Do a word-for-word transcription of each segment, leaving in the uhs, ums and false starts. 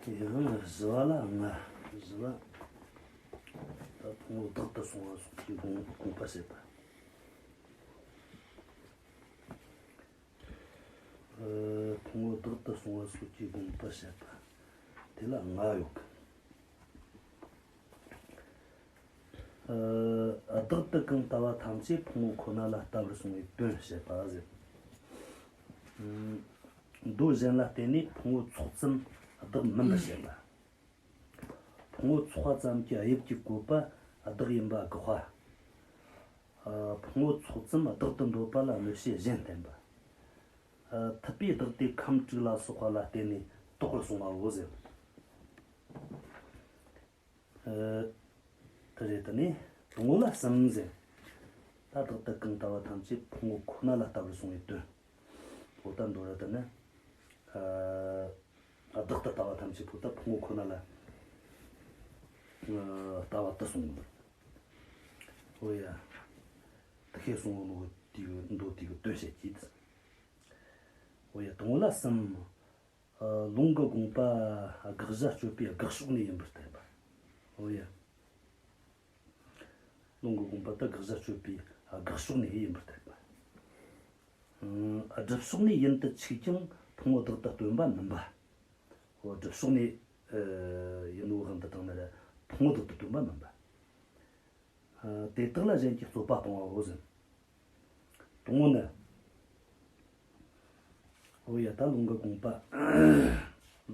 ཡང་བཞི་བ་ལ་ལྔ། བཞི་བ། ད་ཕུང་པོ་བདག་ཏུ་སོང་བ་སོགས་ཀྱི་དགོངས་དགོངས་པ་བཤད་པ། ཨ། ཕུང་པོ་བདག་ཏུ་སོང་བ་སོགས་ཀྱི་དགོངས་པ་བཤད་པ། དེ་ལ་ལྔ་ཡོད་གི། ཨ། བདག་ཏུ་གང་ལྟ་བ་ཐམས་ཅད་ཕུང་པོ་ཁོ་ན་ལ་ལྟ་བར་གསུངས་པའི་དོན་བཤད་པ་ཟེར། ཨ། མདོ་གཞན་ལ་བརྟེན་ནས་ཕུང་པོ་ཚོགས་ཙམ་བདག་མིན་པར་བཤད་པ། ཕུང་པོ་ཚོགས་པ་ཙམ་གྱི་དབྱིབས་ཀྱི་བཀོད་པ་བདག་ཡིན་པ་དགག་པ། ཨ། ཕུང་པོ་ཚོགས་ཙམ་བདག་ཏུ་འདོད་པ་ལ་གནོད་བྱེད་གཞན་བསྟན་པ། ཨ། ཐུབ་པས་བདག་དེ་ཁམས་དྲུག་ལ་སོགས་པ་ལ་བརྟེན་ནས་དོགས་པར་གསུངས་པའོ་ཟེར། ཨ། དེ་རེད། དེ་ནས་དང་པོ་ལ་གསུམ་ཟེར། ད་བདག་ཏུ་གང་ལྟ་བ་ཐམས་ཅད་ཕུང་པོ་ཁོ་ན་ལ་ལྟ་བར་གསུངས་པའི་དོན། འོ་ད་མདོ་ར་དེ་ནི། ཨ། བདག་ཏུ་ལྟ་བ་ཐམས་ཅད་པོ་ད་ཕུང་པོ་ཁོ་ན་ལ། ཨ། ལྟ་བ་དེ་གསུངས་པ། འོ་ཡ། དེ་ཤེས་གསུངས་པ་ནོ་དེ་གི་མདོ་དེ་གི་དོན་བཤད་ཀྱི། འོ་ཡ། དང་པོ་ལ་གསུམ། ཨ། ལུང་གི་དགོངས་པ་དགག་བྱ་གཅོད་པའི་དགག་ཕྱོགས་ནས་ཡིན་པར་བསྟན་པ། འོ་ཡ། ལུང་གི་དགོངས་པ་དེ་དགག་བྱ་གཅོད་པའི་དགག་ཕྱོགས་ནས་ཡིན་པར་བསྟན་པ། ཨ། སྒྲུབ་ཕྱོགས་ནས་ཡིན་དུ་ཆུག་ཀྱང་ཕུང་པོ་བདག་ཏུ་སྟོན་པ་མིན་པ། འོ། སྒྲུབ་ཕྱོགས་ནས། ཨ། ཡིན་ནོ་དབང་དུ་བཏང་ན་ར་ཕུང་པོ་བདག་ཏུ་སྟོན་པ་མིན་པ། ཨ། དེ་དག་ལ་གཞན་གྱིས་རྩོད་པ་སྤང་བའོ་ཟེར། དང་པོ་ནི། འོ་ཡ། ད་ལུང་གི་དགོངས་པ།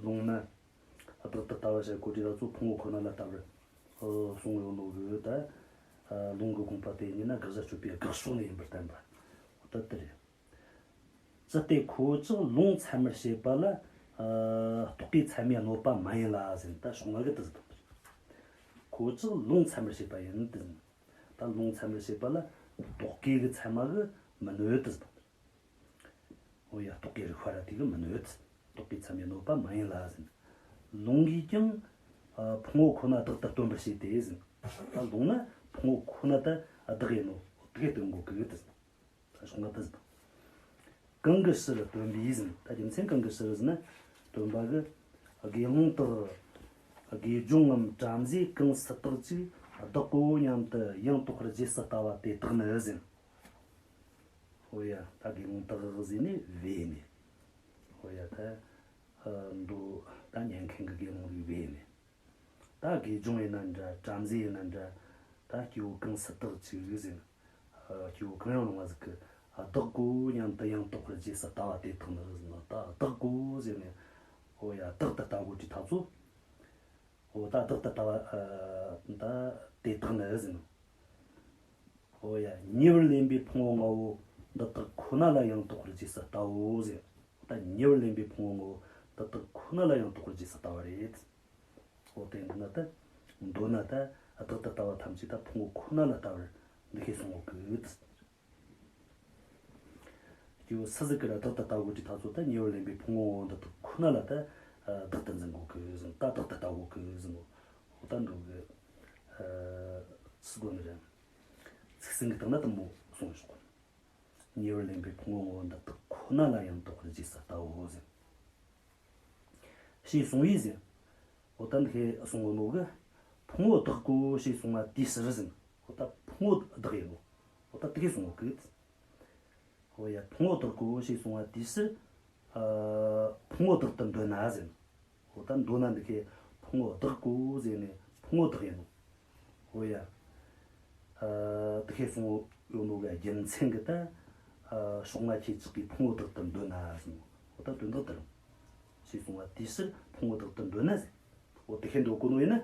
ལུང་ན་བདག་ཏུ་ལྟ་བ་བྱ་དགོས་དུས་ད་ཚོ་ཕུང་པོ་ཁོ་ན་ལ་ལྟ་བར། ཨ། གསུངས་ཡོད་ནོ་གི་ད། ཨ། ལུང་གི་དགོངས་པ་དེ་ཉིད་ནི་དགག་བྱ་གཅོད་པའི་དགག་ཕྱོགས་ནས་ཡིན་པར་བསྟན་པ། འོ་ད་དེ་རེད། ཅི་སྟེ་ཁོ་ཅག་ལུང་ཚད་མར་བྱེད་པ་ལ། ཨ། རྟོག་གེའི་ཚད་མས་གནོད་པ་མ་ཡིན་ལ་ཟེར། ད་ཕྱོགས་སྔ་གི་དེ་ཟེར། ཁོ་ཅག་ལུང་ཚད་མར་བྱེད་པ་ཡིན་དེ་ཟེར། ད་ལུང་ཚད་མར་བྱེད་པ་ལ་རྟོག་གེ་གི་ཚད་མ་གིས་མི་གནོད་དེ་ཟེར། འོ་ཡ། རྟོག་གེ་རིགས་པ་ར་དེ་གིས་མི་གནོད། རྟོག་གེའི་ཚད་མས་གནོད་པ་མ་ཡིན་ལ་ཟེར། ལུང་གིས་ཀྱང་། ཨ། ཕུང་པོ་ཁོ་ན་བདག་ཏུ་སྟོན་པར་བྱེད་དེ་ཟེར། ད་ལུང་ན་ཕུང་པོ་ཁོ་ན་ད་བདག་ཡིན་ནོ་དེ་གིས་སྟོན་གོ་གི་དེ་ཟེར། ད་ཕྱོགས་སྔ་དེ་ཟེར། གང་གི་ཕྱིར་སྟོན་པས་ཟེར། ད་རྒྱུ་མཚན་གང་གི་ཕྱིར་ཟེར་ན། སྟོན་པ་གིས། དགེ་སློང་དག་དགེ་སྦྱོང་ངམ་བྲམ་ཟེ་གང་སུ་དག་ཅིག་བདག་གོ་སྙམ་དུ་ཡང་དོགས་པར་རྗེས་སུ་ལྟ་བ་དེ་དག་ནི་ཟེར། འོ་ཡ། ད་དགེ་སློང་དག་ཟེར་ནས་བོས་ནས། འོ་ཡ། ད། ཨ། མདོ་ད་ཉན་མཁན་གྱི་དགེ་སློང་རིགས་བོས་ནས། ད་དགེ་སྦྱོང་ཡིན་ན་འདྲ། བྲམ་ཟེ་ཡིན་ན་འདྲ། ད་སྐྱེ་བོ་གང་སུ་དག་ཅིག་ཟེར། ཨ། སྐྱེ་བོ་གང་ཡང་རུང་བ་ཟིག་གིས། ཨ། བདག་གོ་སྙམ་དུ་ཡང་དོགས་པར་རྗེས་སུ་ལྟ་བ་དེ་དག་ནི་ཟེར་ན། ད་བདག་གོ་ཟེར་ནས། འོ་ཡ། བདག་ཏུ་ལྟ་དགོས་དུས་ད་ཚོ། འོ་ད་བདག་ཏུ་ལྟ་བ། ཨ། ད་དེ་དག་ནི་ཟེར་ན། འོ་ཡ། ཉེ་བར་ལེན་པའི་ཕུང་པོ་ལྔ་པོ་འདི་དག་ཁོ་ན་ལ་ཡང་དོགས་པར་རྗེས་སུ་ལྟའོ་ཟེར། ད་ཉེ་བར་ལེན་པའི་ཕུང་པོ་ལྔ་པོ་འདི་དག་ཁོ་ན་ལ་ཡང་དོགས་པར་རྗེས་སུ་ལྟ་བ་རེད། འོ་དེ་འདི་ན་ད། མདོ་ན་ད་བདག་ཏུ་ལྟ་བ་ཐམས་ཅད་ད་ཕུང་པོ་ཁོ་ན་ལ་ལྟ་བར་འདི་སྐད་གསུང་གོ་གི། སྐྱེ་བོ་སུ་ཟིག་གིས་ར་བདག་ཏུ་ལྟ་དགོས་དུས་ད་ཚོ་ད་ཉེ་བར་ལེན་པའི་ཕུང་པོ་འདི་དག་ཁོ་ན་ལ་ད་བདག་ཏུ་འཛིན་དགོས་གི་ཟེར། ད་བདག་ཏུ་ལྟ་དགོས་གི་ཟེར་ནོ། འོ་ད་འགྲོ་གི། ཨ། ཚིག་གོ་ནི་རེད། ཚིག་ཟིན་གི་སྟེང་ན་དེ་མོ་གསུངས་ཤོག་ཉེ་བར་ལེན་པའི་ཕུང་པོ་འདི་དག་ཁོ་ན་ལ་ཡང་དོགས་པར་རྗེས་སུ་ལྟའོ་ཟེར། ཞེས་གསུངས་པས་ཟེར། འོ་ད་འདི་ཁའི་གསུང་གོ་ནོ་གི། ཕུང་པོ་བདག་གོ་ཞེས་གསུངས་པ་དེའི་ཕྱིར་ཟེར། འོ་ད་ཕུང་པོ་བདག་ཡིན་ནོ། འོ་ད་དེ་སྐད་གསུང་གོ་གི། འོ་ཡ། ཕུང་པོ་བདག་གོ་ཞེས་གསུངས་པ་དེའི་ཕྱིར། ཨ། ཕུང་པོ་བདག་ཏུ་འདོད་ན་ཟེར། འོ་ད་འདོད་ན་འདི་ཁའི་ཕུང་པོ་བདག་གོ་ཟེར་ནས་ཕུང་པོ་བདག་ཡིན་ནོ། འོ་ཡ། ཨ། དེ་ཁའི་གསུང་ཡོད་ནོ་གི་རྒྱུ་མཚན་གི་ད། ཨ། ཕྱོགས་སྔ་ཁྱེད་ཅག་གིས་ཕུང་པོ་བདག་ཏུ་འདོད་ན་ཟེར་ནོ། འོ་ད་དོན་དག་དེ་རེད། ཞེས་གསུངས་པ་དེའི་ཕྱིར་ཕུང་པོ་བདག་ཏུ་འདོད་ན་ཟེར། འོ་དེ་ཁའི་འདོད་གོ་ནོ་ཡིན་ན།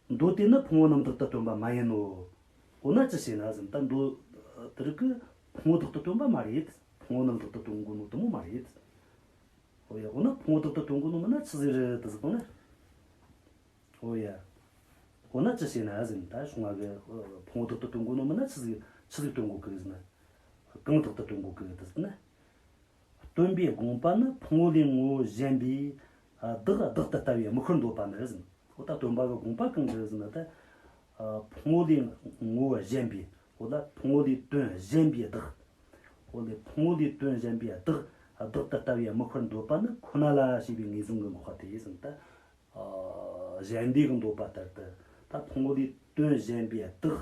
མདོ་དེ་ནི་ཕུང་པོ་རྣམས་བདག་ཏུ་སྟོན་པ་མ་ཡིན་ནོ། འོ་ན་ཅི་བྱས་ན་ཟེར། ད་མདོ་དེ་རིགས་ཀྱིས་ཕུང་པོ་བདག་ཏུ་སྟོན་པ་མ་རེད། ཕུང་པོ་རྣམས་བདག་ཏུ་སྟོན་གོ་ནོ་དེ་མོ་མ་རེད། འོ་ཡ། འོ་ན་ཕུང་པོ་བདག་ཏུ་སྟོན་གོ་ནོ་མིན་ན་ཆི་ཟིག་རེད་དེ་ཟེར་གོ་ན། འོ་ཡ། འོ་ན་ཅི་བྱས་ན་ཟེར། ད་ཕྱོགས་སྔ་གི་ཕུང་པོ་བདག་ཏུ་སྟོན་གོ་ནོ་མིན་ན་ཆི་ཟིག་ཆི་ཟིག་སྟོན་གོ་གི་ཟེར་ན། གང་བདག་ཏུ་སྟོན་གོ་གི་དེ་ཟེར་ན། སྟོན་པའི་དགོངས་པ་ནི་ཕུང་པོ་ལས་ངོ་བོ་གཞན་པའི་བདག་བདག་ཏུ་ལྟ་བའི་དམིགས་པར་འདོད་པ་ནི་ཟེར། འོ་ད་སྟོན་པ་གི་དགོངས་པ་གང་རེད་ཟེར་ན་ད། ཕུང་པོ་ལས་ངོ་བོ་གཞན་པའི། འོ་ད་ཕུང་པོ་ལས་དོན་གཞན་པའི་བདག་འོ་ལས་ཕུང་པོ་ལས་དོན་གཞན་པའི་བདག་བདག་ཏུ་ལྟ་བའི་དམིགས་པར་འདོད་པ་ནི་ཁོ་ན་ལ་ཞེས་པའི་ངེས་བཟུང་གི་འགོག་པ་སྟེ་ཟེར་ན། ད་གཞན་སྡེ་གི་འདོད་པ་ལྟར་དུ་ད་ཕུང་པོ་ལས་དོན་གཞན་པའི་བདག་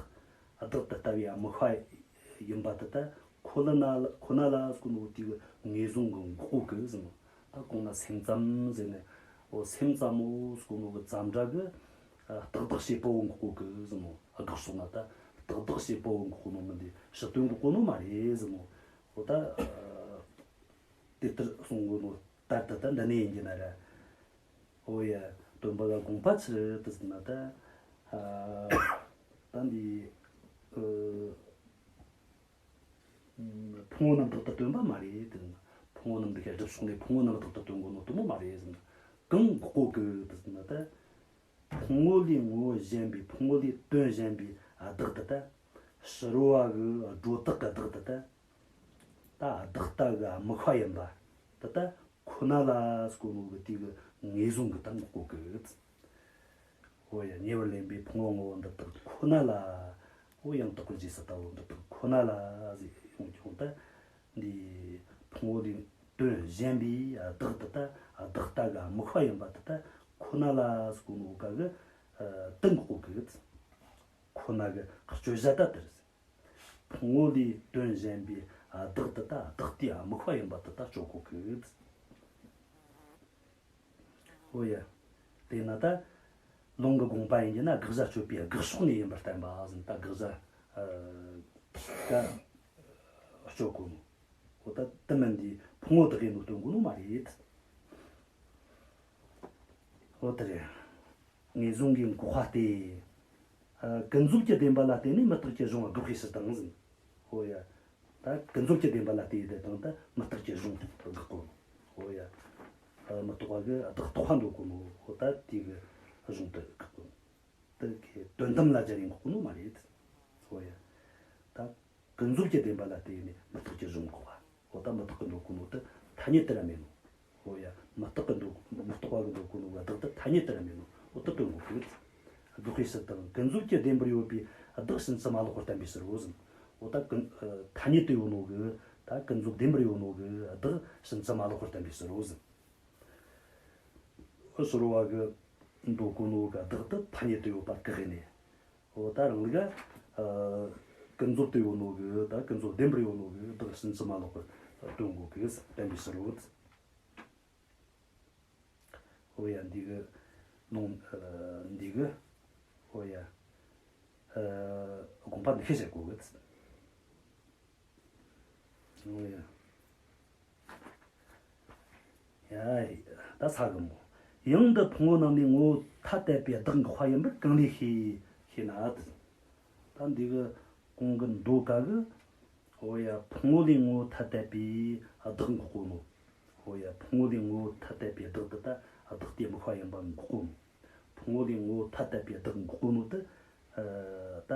བདག་ཏུ་ལྟ་བའི་དམིགས་པ་ཡིན་པ་དེ་ད་ཁོ་ན་ལ་ཁོ་ན་ལ་ཟེར་གོ་ནོ་དེ་གི་ངེས་བཟུང་གི་འགོག་གོ་གི་ཟེར་ནོ། ད་གོང་ན་སེམས་ཙམ་ཟེར་ནས། འོ་སེམས་ཙམ་མོ་ཟེར་གོ་ནོ་གི་ཙམ་སྒྲ་གི་ཨ་རྟག་བདག་བྱེད་པ་བོ་འགོག་གོ་གི་ཟེར་ནོ། ཨ་དགག་ཕྱོགས་ན་ད་རྟག་བདག་བྱེད་པ་བོ་འགོག་གོ་ནོ་མིན་ཏེ་ཕྱི་དོན་འགོག་གོ་ནོ་མ་རེད་ཟེར་ནོ། འོ་ད་ཨ་དེ་ལྟར་གསུང་གོ་ནོ་ལྟར་དུ་ད་འདི་ནས་ཡིན་གྱི་ན་ར། འོ་ཡ། སྟོན་པ་ལ་དགོངས་པ་ཆི་རེད་དུ་ཟེར་ན་ད། ཨ་ད་འདི་ཨ་ཕུང་པོ་རྣམ་དག་ཏུ་སྟོན་པ་མ་རེད་དེ། ཕུང་པོ་རྣམ་དག་གི་སྒྲུབ་ཕྱོགས་ནས་ཕུང་པོ་རྣམ་དག་ཏུ་སྟོན་གོ་ནོ་དེ་མོ་མ་རེད་ཟེར་ན། གང་འགོག་གོ་གི་དེ་ཟེར་ན་ད། ཕུང་པོ་ལས་ངོ་བོ་གཞན་པའི་ཕུང་པོ་ལས་དོན་གཞན་པའི་བདག་དེ་ད། ཕྱི་རོལ་པ་གི་སྒྲོ་བཏགས་ཀྱི་བདག་དེ་ད། ད་བདག་ལྟ་གི་དམིགས་པ་ཡིན་པ་དེ་ད་ཁོ་ན་ལ་ཟེར་གོ་ནོ་གི་དེ་གི་ངེས་བཟུང་གི་ད་འགོག་གོ་གི། འོ་ཡ། ཉེ་བར་ལེན་པའི་ཕུང་པོ་ངོ་བོ་འདི་དག་ཁོ་ན་ལ། འོ་ཡང་དག་པར་རྗེས་སུ་ལྟ་བུ་འདི་དག་ཁོ་ན་ལ་ཟེར་ཡོང་ཀྱང་ད། འདི་ཕུང་པོ་ལས་དོན་གཞན་པའི་བདག་དེ་ད་བདག་ལྟ་གི་དམིགས་པ་ཡིན་པ་དེ་ད་ཁོ་ན་ལ་ཟེར་གོ་ནོ་ག་གི་དེ་འགོག་གོ་གི། ཁོ་ན་གི་སྤྱོད་བྱ་ད་དེ་རེད། ཕུང་པོ་ལས་དོན་གཞན་པའི་བདག་དེ་ད་བདག་ལྟའི་དམིགས་པ་ཡིན་པ་དེ་ད་གཅོད་གོ་གི། འོ་ཡ། དེས་ན་ད་ལུང་གི་དགོངས་པ་ཡིན་གྱི་ན་དགག་བྱ་གཅོད་པའི་དགག་ཕྱོགས་ནས་ཡིན་པར་བསྟན་པ་ཟེར་ན། ད་དགག་བྱ་ཨ་ད་གཅོད་གོ་ནོ། འོ་ད་དེ་མིན་དེ་ཕུང་པོ་བདག་ཡིན་ནོ་སྟོན་གོ་ནོ་མ་རེད། འོ་དེ་རེད། ངེས་བཟུང་གི་འགོག་པ་སྟེ། ཨ་ཀུན་རྫོབ་ཀྱི་བདེན་པ་ལ་བརྟེན་ནས་མུ་སྟེགས་ཀྱི་གཞུང་དགག་པའི་ཕྱིར་དང་ཟེར། འོ་ཡ། ད་ཀུན་རྫོབ་ཀྱི་བདེན་པ་ལ་བརྟེན་ཏེ་དང་ད་མུ་སྟེགས་ཀྱི་གཞུང་དགག་གོ། འོ་ཡ། ཨ་མུ་སྟེགས་པ་གི་བདག་རྟོགས་པ་འདོད་གོ་ནོ། འོ་ད་དེ་གི་གཞུང་དེ་དགག་གོ། དེ་གི་དོན་དམ་ལ་སྦྱར་ནས་འགོག་གོ་ནོ་མ་རེད། འོ་ཡ། ད་ཀུན་རྫོབ་ཀྱི་བདེན་པ་ལ་བརྟེན་ནས་མུ་སྟེགས་ཀྱི་གཞུང་འགོག་པ། འོ་ད་མུ་སྟེགས་ཀྱི་འདོད་གོ་ནོ་དེ་ཐ་སྙད་དེ་ར་མེད་ནོ། འོ་ཡ། མུ་སྟེགས་ཀྱི་འདོད་མུ་སྟེགས་པ་གི་འདོད་གོ་ནོ་བདག་དེ་ཐ་སྙད་དེ་ར་མེད་ནོ། འོ་དེ་སྟོན་དགོས་ཀྱི་ཡོད། དགག་པའི་ཕྱིར་དང་། ཀུན་རྫོབ་ཀྱི་བདེན་པར་ཡོད་པའི་བདག་ཕྱིན་ཅི་མ་ལོག་པར་བསྟན་པའི་ཕྱིར་རོ་ཟེར། འོ་ད་ཀུན་ཐ་སྙད་དུ་ཡོད་ནོ་གི་ད་ཀུན་རྫོབ་བདེན་པར་ཡོད་ནོ་གི་བདག་ཕྱིན་ཅི་མ་ལོག་པར་བསྟན་པའི་ཕྱིར་རོ་ཟེར། ཕྱི་རོལ་པ་གི་འདོད་གོ་ནོ་གི་བདག་དེ་ཐ་སྙད་དུ་ཡོད་པ་བཀག་ནས། འོ་ད་རང་ལུགས་ཀུན་རྫོབ་ཏུ་ཡོད་ནོ་གི་ད་ཀུན་རྫོབ་བདེན་པར་ཡོད་ནོ་གི་བདག་ཕྱིན་ཅི་མ་ལོག་པར་སྟོན་དགོས་གི་བསྟན་པའི་ཕྱིར་རོ། འོ་ཡ། འདི་གི་ལུང་འདི་གི། འོ་ཡ། དགོངས་པ་འདི་ཤེས་བྱ་དགོས་གི། འོ་ཡ། ཡ། ད་ས་གི་མོ། ཡང་འདི་ཕུང་པོ་རྣམས་ལས་ངོ་བོ་ཐ་དད་པའི་བདག་འགོག་པ་ཡིན་པར་གང་ལས་ཤེས་ཤེ་ན། ད་འདི་གི་གོང་གི་མདོ་ག་གི། འོ་ཡ། ཕུང་པོ་ལས་ངོ་བོ་ཐ་དད་པའི་བདག་འགོག་གོ་ནོ། འོ་ཡ། ཕུང་པོ་ལས་ངོ་བོ་ཐ་དད་པའི་བདག་དེ་ད་བདག་ལྟའི་དམིགས་པ་ཡིན་པ་འགོག་གོ་ནོ། ཕུང་པོ་ལས་ངོ་བོ་ཐ་དད་པའི་བདག་འགོག་གོ་ནོ་དེ་ད་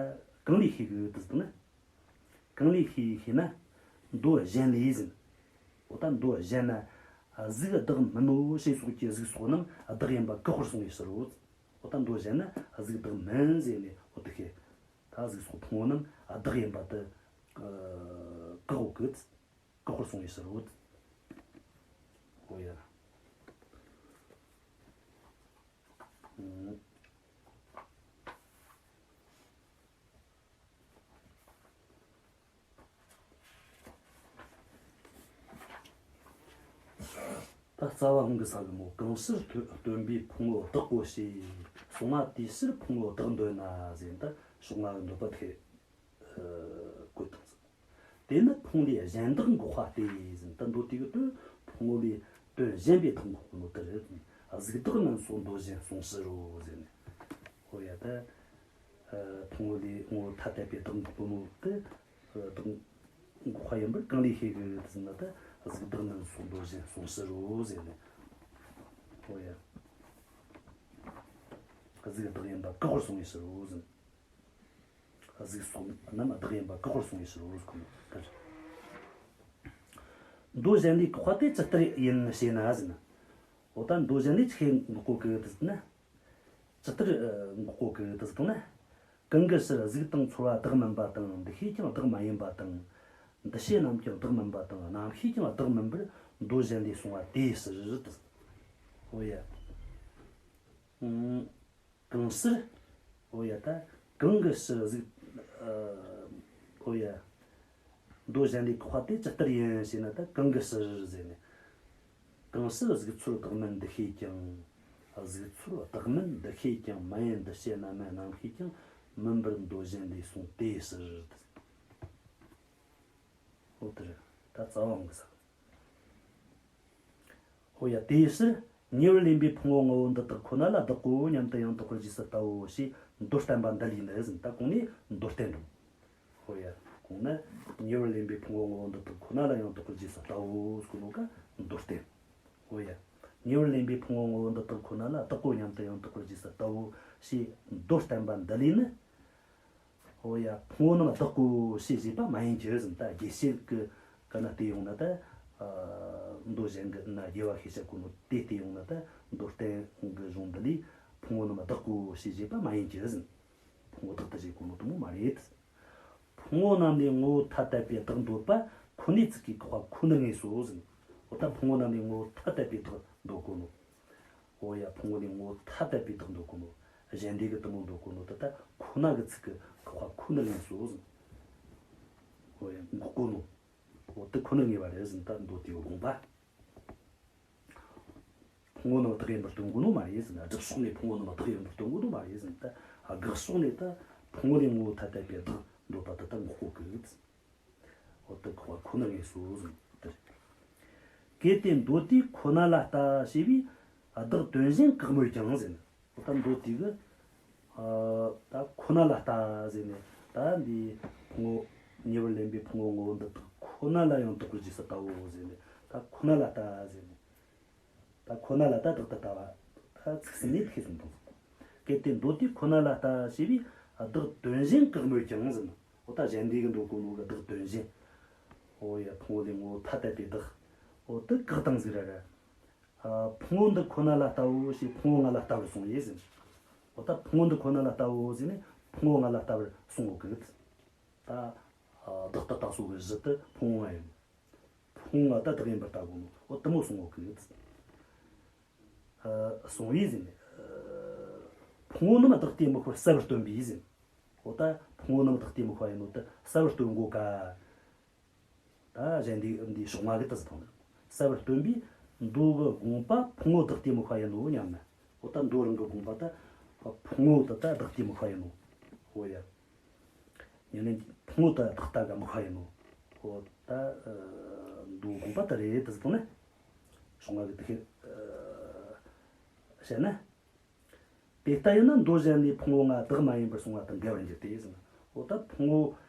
གང་ལས་ཤེས་གི་དེ་ཟེར་ན། གང་ལས་ཤེས་ཤེ་ན། མདོ་གཞན་ལས་ཟེར། འོ་ད་མདོ་གཞན་ན་གཟུགས་བདག་མིན་ནོ་ཞེས་སོགས་ཀྱི་གཟུགས་སོགས་རྣམས་བདག་ཡིན་པ་བཀག་པར་གསུངས་པའི་ཕྱིར་རོ། འོ་ད་མདོ་གཞན་ན་གཟུགས་བདག་མིན་ཟེར་ནས་འོ་དེ་ཤེས། ད་གཟུགས་སོགས་ཕུང་པོ་རྣམས་བདག་ཡིན་པ་དེ་བཀག་འོ་གི། བཀག་པར་གསུངས་པའི་ཕྱིར་རོ། འོ་ཡ། ད་རྩ་བ་ཧོང་གི་ས་གི་མོ། གང་ཕྱིར་སྟོན་པས་ཕུང་པོ་བདག་གོ་ཞེས་གསུངས་པ། དེའི་ཕྱིར་ཕུང་པོ་བདག་འདོད་ན་ཟེར། ད་ཕྱོགས་སྔ་གི་འདོད་པ་དེ་བཀོད་བཏང་ཟིན། དེ་ནི་ཕུང་ལས་གཞན་བདག་འགོག་པ་སྟེ་ཟེར། ད་མདོ་དེ་གི་དོན་ཕུང་པོ་ལས་དོན་གཞན་པའི་བདག་འགོག་གི་མདོ་དེ་རེད། གཟུགས་བདག་རྣམས་སོགས་མདོ་གཞན་གསུངས་ཕྱིར་རོ་ཟེར་ནས། འོ་ཡ། ད་ཕུང་པོ་ལས་ངོ་བོ་ཐ་དད་པའི་བདག་འགོག་གི་མདོ་དེ། བདག་འགོག་པ་ཡིན་པར་གང་ལས་ཤེས་གི་ཟེར་ན། ད་གཟུགས་བདག་རྣམས་སོགས་མདོ་གཞན་གསུངས་ཕྱིར་རོ་ཟེར་ནས། འོ་ཡ། གཟུགས་བདག་ཡིན་པ་བཀག་པར་གསུངས་པའི་ཕྱིར་རོ་ཟེར། གཟུགས་སོགས་རྣམས་བདག་ཡིན་པ་བཀག་པར་གསུངས་པའི་ཕྱིར་རོ་ཟེར་གོ་ནོ་ལྟར། མདོ་གཞན་ལས་འགོག་པ་དེ་ཇི་ལྟར་ཡིན་ཞེ་ན་ཟེར་ན། འོ་ད་མདོ་གཞན་ལས་ཆི་འགོག་གོ་གི་ཟེར་ན། ཇི་ལྟར་འགོག་གོ་གི་ཟེར་ན། གང་གི་ཕྱིར་གཟུགས་དང་ཚོར་བ་བདག་མིན་པ་དང་། འདུ་ཤེས་ཀྱང་བདག་མ་ཡིན་པ་དང་། འདུ་བྱེད་རྣམས་ཀྱང་བདག་མིན་པ་དང་། རྣམ་ཤེས་ཀྱང་བདག་མིན་པར་ མདོ་གཞན་ལས་གསུངས་པ་དེའི་ཕྱིར་དུ། ཧོ་ཡ། ཨང་། གང་ཕྱིར། ཧོ་ཡ། ད་གང་གི་ཕྱིར་གཟུགས། ཨ། ཧོ་ཡ། མདོ་གཞན་ལས་བཀག་པ་དེ་ཇི་ལྟར་ཡིན་ཞེ་ན། ད་གང་གི་ཕྱིར་ཟེར་ནས། གང་ཕྱིར་གཟུགས་ཚོར་བདག་མིན་འདུ་ཤེས་ཀྱང་། གཟུགས་ཚོར་བདག་མིན་འདུ་ཤེས་ཀྱང་། མ་ཡིན་འདུ་བྱེད་རྣམ་སྨིན་རྣམ་ཤེས་ཀྱང་། མིན་པར་མདོ་གཞན་ལས་གསུངས་དེའི་ཕྱིར། ཧོ་དེ་རེད། ད་རྩ་བ་འོང་གི་ས། ཧོ་ཡ། དེའི་ཕྱིར་ཉེ་བར་ལེན་པའི་ཕུང་པོ་ལྔ་པོ་འདི་དག་ཁོ་ན་ལ་བདག་གོ་སྙམ་དུ་ཡང་དག་པར་རྗེས་སུ་བལྟའོ་ཞེས་མདོར་བསྟན་པ་འདི་ལས་ནི་ཟེར། ད་གོང་ནས་མདོར་བསྟན་འགྲོ། ཧོ་ཡ། གོང་ན་ཉེ་བར་ལེན་པའི་ཕུང་པོ་ལྔ་པོ་འདི་དག་ཁོ་ན་ལ་ཡང་དག་པར་རྗེས་སུ་བལྟའོ་ཟེར་གོ་ནོ་ག་མདོར་བསྟན། ཧོ་ཡ། ཉེ་བར་ལེན་པའི་ཕུང་པོ་ལྔ་པོ་འདི་དག་ཁོ་ན་ལ་བདག་གོ་སྙམ་དུ་ཡང་དག་པར་རྗེས་སུ་བལྟའོ་ཞེས་མདོར་བསྟན་པ་འདི་ལས་ནི། ཨོ་ཡ། ཕུང་པོ་རྣམས་བདག་གོ་ཞེས་བཞེད་པ་མ་ཡིན་གྱི་ཟེར། ད་རྒྱས་བཤད་ཀྱི་ག་ན་བལྟས་ཡོང་ན་ད། ཨ། མདོ་གཞན་གྱི་ན་རྒྱས་པ་ཤེས་བྱ་གོ་ནོ་དེ་བལྟས་ཡོང་ན་ད། མདོར་བསྟན་གྱི་གཞུང་འདི་ལས་ཕུང་པོ་རྣམས་བདག་གོ་ཞེས་བཞེད་པ་མ་ཡིན་གྱི་ཟེར། ཕུང་པོ་བདག་ཏུ་བཞེད་གོ་ནོ་དེ་མོ་མ་རེད། ཕུང་པོ་རྣམས་ལས་ངོ་བོ་ཐ་དད་པའི་བདག་འདོད་པ་ཁོ་ནའི་ཚིག་གིས་བཀག་པ་ཁོ་ནར་ངེས་སོ་ཟེར། ཨོ་ད་ཕུང་པོ་རྣམས་ལས་ངོ་བོ་ཐ་དད་པའི་བདག་འདོད་གོ་ནོ། ཨོ་ཡ། ཕུང་པོ་ལས་ངོ་བོ་ཐ་དད་པའི་བདག་འདོད་གོ་ནོ། གཞན་སྡེ་གི་དེ་མོ་འདོད་གོ་ནོ་དེ་ད་ཁོ་ན་གི་ཚིག་གིས་བཀག་པ་ཁོ་ནར་ངེས་སོ་ཟེར། ཨོ་ཡ། འགོག་གོ་ནོ། ཨོ་དེ་ཁོ་ནར་ངེས་པ་རེད་ཟེར། ད་མདོ་དེའི་དགོངས་པ། ཕུང་པོ་རྣམས་བདག་ཡིན་པར་སྟོན་གོ་ནོ་མ་རེད་ཟེར། སྒྲུབ་ཕྱོགས་ནས་ཕུང་པོ་རྣམས་བདག་ཡིན་པར་སྟོན་གོ་ནོ་མ་རེད་ཟེར། ད་དགག་ཕྱོགས་ནས་ད་ཕུང་པོ་ལས་ངོ་བོ་ཐ་དད་པའི་བདག་འདོད་པ་དེ་ད་འགོག་གོ་གི། འོ་དེ་བཀག་པ་ཁོ་ནར་ངེས་སོ་ཟེར་དེ་རེད། གལ་ཏེ་མདོ་དེས་ཁོ་ན་ལ་ལྟ་ཞེས་པས་བདག་དོན་གཞན་བཀག་མོད་ཀྱང་ཟེར་ནས། འོ་ད་མདོ་དེ་གིས། ཨ། ད་ཁོ་ན་ལ་ལྟ་ཟེར་ནས་ད་འདི་ཕུང་པོ་ཉེ་བར་ལེན་པའི་ཕུང་པོ་ལྔ་པོ་འདི་དག་ཁོ་ན་ལ་ཡང་དག་པར་རྗེས་སུ་བལྟའོ་ཟེར་ནས། ད་ཁོ་ན་ལ་ལྟ་ཟེར་ནས། ད་ཁོ་ན་ལ་ད་བདག་ཏུ་ལྟ་བ། ད་ཚིག་ཟིན་ནས་ཤེས་སོང་དང་། གལ་ཏེ་མདོ་དེས་ཁོ་ན་ལ་ལྟ་ཞེས་པས་བདག་དོན་གཞན་བཀག་མོད་ཀྱང་ཟེར་ན། འོ་ད་གཞན་སྡེ་གི་འདོད་གོ་ནོ་གི་བདག་དོན་གཞན། འོ་ཡ། ཕུང་པོ་ལས་ངོ་བོ་ཐ་དད་པའི་བདག་འོ་དེ་བཀག་བཏང་ཟིག་ར་ར། ཨ། ཕུང་པོ་འདི་ཁོ་ན་ལ་ལྟའོ་ཞེས་ཕུང་པོ་ལྔ་ལ་ལྟ་བར་གསུངས་ཡེ་ཟེར། འོ་ད་ཕུང་པོ་འདི་ཁོ་ན་ལ་ལྟའོ་ཟེར་ནས་ཕུང་པོ་ལྔ་ལ་ལྟ་བར་གསུངས་ཡོད་གི། ད། ཨ། བདག་ཏུ་ལྟ་སོགས་ཀྱི་གཞི་དེ་ཕུང་པོ་ལྔ་ཡིན། ཕུང་པོ་ལྔ་ད་བདག་ཡིན་པར་ལྟ་གོ་ནོ། འོ་དེ་མོ་གསུངས་ཡོད་གི། ཨ། གསུངས་པས་ཟེར་ནས། ཨ། ཕུང་པོ་རྣམས་བདག་སྟེ་དམིགས་པར་གསལ་བར་སྟོན་པས་ཟེར། འོ་ད་ཕུང་པོ་རྣམས་བདག་སྟེ་དམིགས་པ་ཡིན་ནོ་དེ་གསལ་བར་སྟོན་གོ་ཀ། ད་གཞན་སྡེ་འདིའི་ཕྱོགས་སྔ་གི་དེ་ཟེར་ཐོང་ནས། གསལ་བར་སྟོན་པས་མདོ་གི་དགོངས་པ་ཕུང་པོ་བདག་སྟེ་དམིགས་པ་ཡིན་ནོ་སྙམ་ན། འོ་ད་མདོ་རང་གི་དགོངས་པ་ད་ཕུང་པོ་དེ་ད་བདག་སྟེ་དམིགས་པ་ཡིན་ནོ། འོ་ཡ། ཡང་ན་ཕུང་པོ་དེ་བདག་ལྟ་ག་དམིགས་པ་ཡིན་ནོ། འོ་ད། ཨ། མདོ་དགོངས་པ་དེ་རེད་དེ་ཟེར་ཐོང་ནས། ཕྱོགས་སྔ་གི་དེ་ཤེས། ཨ། བཤད་ན། དེ་ལྟ་ཡིན་ན་མདོ་གཞན་ལས་ཕུང་པོ་ལྔ་བདག་མ་ཡིན་པར་གསུངས་པ་དང་འགལ་བར་འགྱུར་ཏེ་ཟེར་ན། འོ་ད་ཕུང་པོ་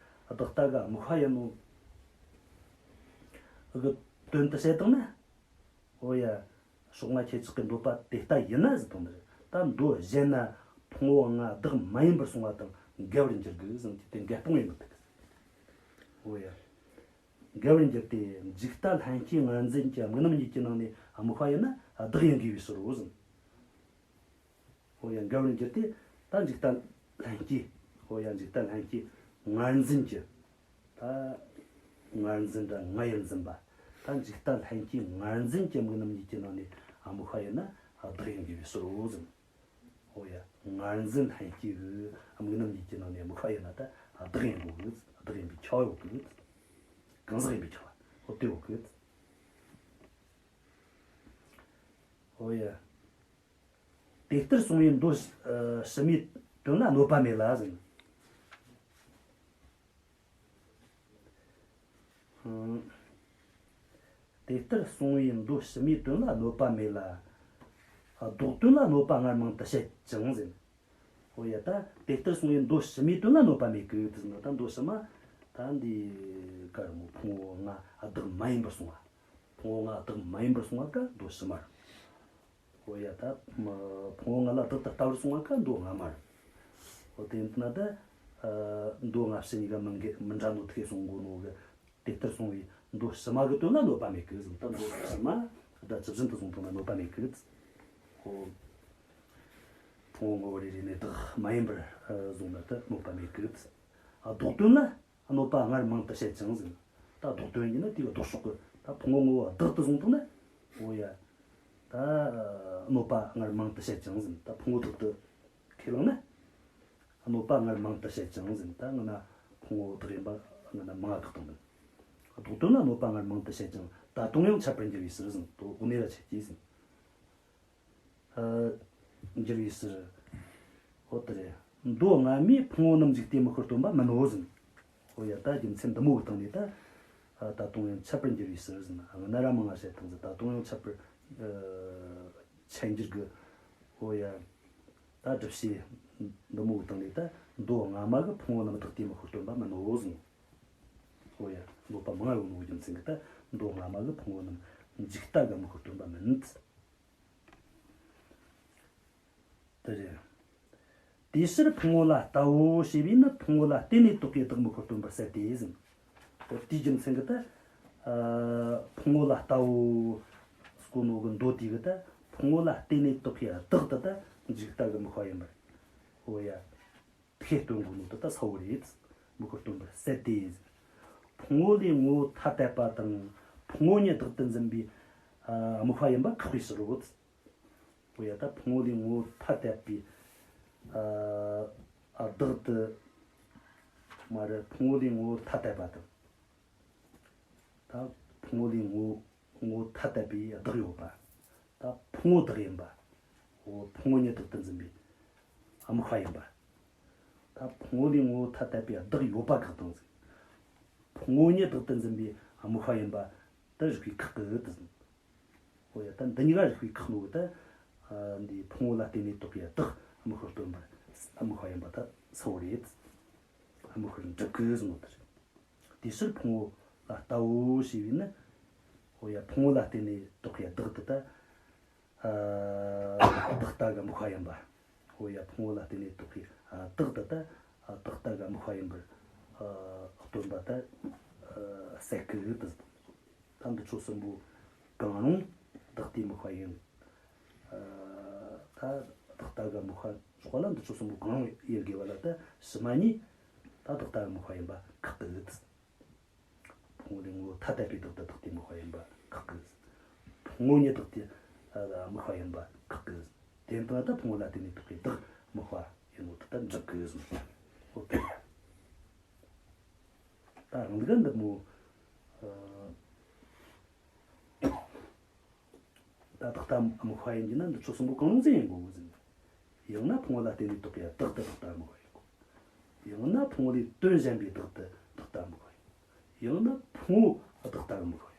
བདག་ལྟ་ག་དམིགས་པ་ཡིན་ནོ་གི་དོན་དུ་བཤད་བཏང་ན། འོ་ཡ། ཕྱོགས་སྔ་ཁྱེད་ཅག་གི་འདོད་པ་དེ་ལྟ་ཡིན་ན་ཟེར་དོན་དེ་རེད། ད་མདོ་གཞན་ན་ཕུང་པོ་ལྔ་བདག་མ་ཡིན་པར་གསུངས་པ་དང་འགལ་བར་འགྱུར་དགོས་ཟེར་ན་དེ་འགལ་སྤོང་ཡིན་པ་དེ། འོ་ཡ། འགལ་བར་འགྱུར་ཏེ་འཇིག་ལྟ་ལྷན་སྐྱེས་ངར་འཛིན་གྱི་དམིགས་རྣམ་གཉིས་ཀྱི་ནང་ནས་དམིགས་པ་ཡིན་ན་བདག་ཡིན་དགོས་པའི་ཕྱིར་རོ་ཟེར། ཨོ་ཡ། འགལ་བར་འགྱུར་ཏེ། ད་འཇིག་ལྟ་ལྷན་སྐྱེས། ཨོ་ཡ། འཇིག་ལྟ་ལྷན་སྐྱེས་ངར་འཛིན་གྱི། ད་ངར་འཛིན་དང་ང་ཡིར་འཛིན་པ། ད་འཇིག་ལྟ་ལྷན་སྐྱེས་ངར་འཛིན་གྱི་དམིགས་རྣམ་གཉིས་ཀྱི་ནང་ནས་དམིགས་པ་ཡིན་ན་བདག་ཡིན་དགོས་པའི་ཕྱིར་རོ་ཟེར། ཨོ་ཡ། ངར་འཛིན་ལྷན་སྐྱེས་ཀྱི་དམིགས་རྣམ་གཉིས་ཀྱི་ནང་ནས་དམིགས་པ་ཡིན་ན་ད་བདག་ཡིན་དགོས་གི། བདག་ཡིན་པའི་ཁྱབ་ཡོད་གི། གང་ཟག་ཡིན་པའི་ཁྱབ་པ། ཨོ་དེ་ཡོད་གི། ཨོ་ཡ། དེ་ལྟར་གསུངས་པས་མདོ་ཕྱི་མའི་དོན་ལ་གནོད་པ་མེད་ལ་ཟེར། ཨང་། དེ་ལྟར་གསུངས་པས་མདོ་ཕྱི་མའི་དོན་ལ་གནོད་པ་མེད་ལ། ལྡོག་དོན་ལ་གནོད་པ་སྔར་མང་དུ་བཤད་ཅིང་ཟེར། ཨོ་ཡ། ད་དེ་ལྟར་གསུངས་པས་མདོ་ཕྱི་མའི་དོན་ལ་གནོད་པ་མེད་གི་དེ་ཟེར་ན། ད་མདོ་ཕྱི་མ་ད་འདི་ག་རེ་མོ། ཕུང་པོ་ལྔ་བདག་མ་ཡིན་པར་གསུངས་པ། ཕུང་པོ་ལྔ་བདག་མ་ཡིན་པར་གསུངས་པ་ཀ་མདོ་ཕྱི་མ་རེད། ཨོ་ཡ། ད་ཕུང་པོ་ལྔ་ལ་བདག་ཏུ་ལྟ་བར་གསུངས་པ་ཀ་མདོ་སྔ་མ་རེད། ཨོ་དེ་ཡིན་ན་ད་མདོ་སྔ་ཕྱི་གཉིས་ཀ་མི་འགལ་མི་འདྲ་ནོ་ཐུག་གསུང་གོ་ནོ་གི། དེ་ལྟར་གསུངས་པས་མདོ་ཕྱི་མ་གི་དོན་ལ་གནོད་པ་མེད་གི་ཟེར། ད་མདོ་ཕྱི་མ་ད་ཇི་བཞིན་དུ་བཟུང་བཏང་ན་གནོད་པ་མེད་གི། ཨོ། ཕུང་པོ་ལྔ་བོ་རེ་རེ་ནས་བདག་མ་ཡིན་པར་བཟུང་ན་ད་གནོད་པ་མེད་གི། ལྡོག་དོན་ལ་གནོད་པ་སྔར་མང་དུ་བཤད་ཅིང་ཟེར། ད་ལྡོག་དོན་ཡིན་ན་དེ་གི་ལྡོག་ཕྱོགས་ཀྱི་ ད་ཕུང་པོ་ངོ་བོ་བདག་ཏུ་བཟུང་བཏང་ན། འོ་ཡ། ད་གནོད་པ་སྔར་མང་དུ་བྱེད་ཅིང་ཟེར། ད་ཕུང་པོ་བདག་ཏུ་ཁས་བླངས་ན། གནོད་པ་སྔར་མང་དུ་བྱེད་ཅིང་ཟེར། ད་སྔ་ན་ཕུང་པོ་བདག་ཡིན་པ་སྔ་ན་མང་བ་བཀག་བཏང་ནི། ལྡོག་དོན་ལ་གནོད་པ་སྔར་མང་དུ་བྱེད་ཅིང་ད་དུང་ཡང་འཆད་པར་འགྱུར་བའི་ཕྱིར་ཟེར། དོ་དགོས་ནས་ར་ཆད་ཀྱི་ཟེར། ཨ། འགྱུར་བའི་ཕྱིར། འོ་དེ་རེད། མདོ་སྔ་མས་ཕུང་པོ་རྣམས་འཇིག་སྟེ་དམིགས་པར་སྟོན་པ་མིན་ནོ་ཟེར། འོ་ཡ། ད་རྒྱུ་མཚན་འདི་མོ་གི་སྟེང་ནས་ད། ད་དུང་ཡང་འཆད་པར་འགྱུར་བའི་ཕྱིར་ཟེར་ན། སྔ་ན་ར་མང་ང་བཤད་བཏང་ཟེར། ད་དུང་ཡང་འཆད་པར། ཨ། འཆད་འགྱུར་གི། འོ་ཡ། ད་སྒྲུབ་བྱེད་འདི་མོ་གི་སྟེང་ནས་ད་མདོ་སྔ་མ་གི་ཕུང་པོ་རྣམས་བདག་སྟེ་དམིགས་པར་སྟོན་པ་མིན་ནོ་ཟེར། འོ་ཡ། གནོད་པ་མང་ཡོད་ནོ་རྒྱུ་མཚན་གྱིས་ད་མདོ་སྔ་མ་གི་ཕུང་པོ་རྣམས་འཇིག་ལྟ་གི་དམིགས་པར་སྟོན་པ་མིན། དེ་རེད། དེའི་ཕྱིར་ཕུང་པོ་ལ་ལྟ་བའོ་ཞེས་པས་ནི་ཕུང་པོ་ལ་བརྟེན་ནས་བཏགས་པའི་བདག་དམིགས་པར་སྟོན་པར་ཟད་དེ་ཟེར། འོ་དེའི་རྒྱུ་མཚན་གྱིས་ད། ཨ། ཕུང་པོ་ལ་ལྟ་བའོ་ཟེར་གོ་ནོ་གི་མདོ་དེ་གིས་ད་ཕུང་པོ་ལ་བརྟེན་ནས་བཏགས་པའི་བདག་དེ་ད་འཇིག་ལྟ་གི་དམིགས་པ་ཡིན་པར། འོ་ཡ། ཁས་སྟོན་གོ་ནོ་དེ་ད་གསལ་བོ་རེད། དམིགས་པར་སྟོན་པར་ཟད་དེ་ཟེར། ཕུང་པོ་ལས་ངོ་བོ་ཐ་དད་པ་དང་ཕུང་པོ་ཉིད་བདག་ཏུ་འཛིན་པའི། ཨ། དམིགས་པ་ཡིན་པ་བཀག་པའི་ཕྱིར་རོ། འོ་ཡ། ད་ཕུང་པོ་ལས་ངོ་བོ་ཐ་དད་པའི། ཨ། ཨ། བདག་དེ། མ་རེད། ཕུང་པོ་ལས་ངོ་བོ་ཐ་དད་པ་དང་། ད་ཕུང་པོ་ལས་ངོ་བོ་ངོ་བོ་ཐ་དད་པའི་བདག་ཡོད་པ། ད་ཕུང་པོ་བདག་ཡིན་པ། འོ་ཕུང་པོ་ཉིད་བདག་ཏུ་འཛིན་པའི་དམིགས་པ་ཡིན་པ། ད་ཕུང་པོ་ལས་ངོ་བོ་ཐ་དད་པའི་བདག་ཡོད་པ་བཀག་བཏང་ཟིག། ཕུང་པོ་ཉིད་བདག་ཏུ་འཛིན་པའི་དམིགས་པ་ཡིན་པ་དེ་རིགས་པས་བཀག་གི་ཟེར། འོ་ཡ། ད་འདི་གཉིས་ཀ་རིགས་པས་བཀག་ནོ་གི་ད། ཨ། འདི་ཕུང་པོ་ལ་བརྟེན་ནས་བཏགས་པའི་བདག་དམིགས་པར་སྟོན་པ། དམིགས་པ་ཡིན་པ་ད་གསལ་བོ་རེད། དམིགས་པར་འགྲུབ་གི་ཟེར་ནོ་དེ་རེད། དེའི་ཕྱིར་ཕུང་པོ་ལ་ལྟ་བའོ་ཞེས་པས་ནི། འོ་ཡ། ཕུང་པོ་ལ་བརྟེན་ནས་བཏགས་པའི་བདག་དེ་ད། ཨ། བདག་ལྟ་གི་དམིགས་པ་ཡིན་པ། འོ་ཡ། ཕུང་པོ་ལ་བརྟེན་ནས་བཏགས་པའི་བདག་དེ་ད་བདག་ལྟ་གི་དམིགས་པ་ཡིན་པར། ཨ། སྟོན་པ་ད། ཨ། ཟད་གི་ཟེར། ད་འདི་ཆོ་གསུམ་པོ་གང་རུང་བདག་ལྟའི་དམིགས་པ་ཡིན། ཨ། ད་བདག་ལྟ་གི་དམིགས་པ་ཞོག་ལ་འདི་ཆོ་གསུམ་པོ་གང་རུང་ཡིན་དགོས་པ་ལ་ད་ཕྱི་མ་གཉིས་ད་བདག་ལྟ་གི་དམིགས་པ་ཡིན་པ་བཀག་གི་ཟེར། ཕུང་པོ་ལས་ངོ་བོ་ཐ་དད་པའི་བདག་དེ་བདག་ལྟའི་དམིགས་པ་ཡིན་པ་བཀག་གི། ཕུང་པོ་ཉིད་བདག་ལྟའི་དམིགས་པ་ཡིན་པ་བཀག་གི། དེ་ལྟར་ད་ཕུང་པོ་ལ་བརྟེན་ནས་བཏགས་པའི་བདག་དམིགས་པ་ཡིན་ནོ་དེ་ལྟར་འགྲུབ་གི་ཟེར། འོ་དེ། ད་རང་འདི་ག་འདི་མོ། ཨ། ད་བདག་ལྟ་དམིགས་པ་ཡིན་གྱི་ན་འདི་ཆོ་གསུམ་པོ་གང་རུང་ཟིག་ཡིན་དགོས་གི་ཟེར། ཡང་ན་ཕུང་པོ་ལ་བརྟེན་ནས་བཏགས་པའི་བདག་དེ་བདག་ལྟ་དམིགས་པ་ཡིན་དགོས། ཡང་ན་ཕུང་པོ་ལས་དོན་གཞན་པའི་བདག་དེ་བདག་ལྟ་དམིགས་པ་ཡིན་དགོས། ཡང་ན་ཕུང་པོ་བདག་ལྟ་དམིགས་པ་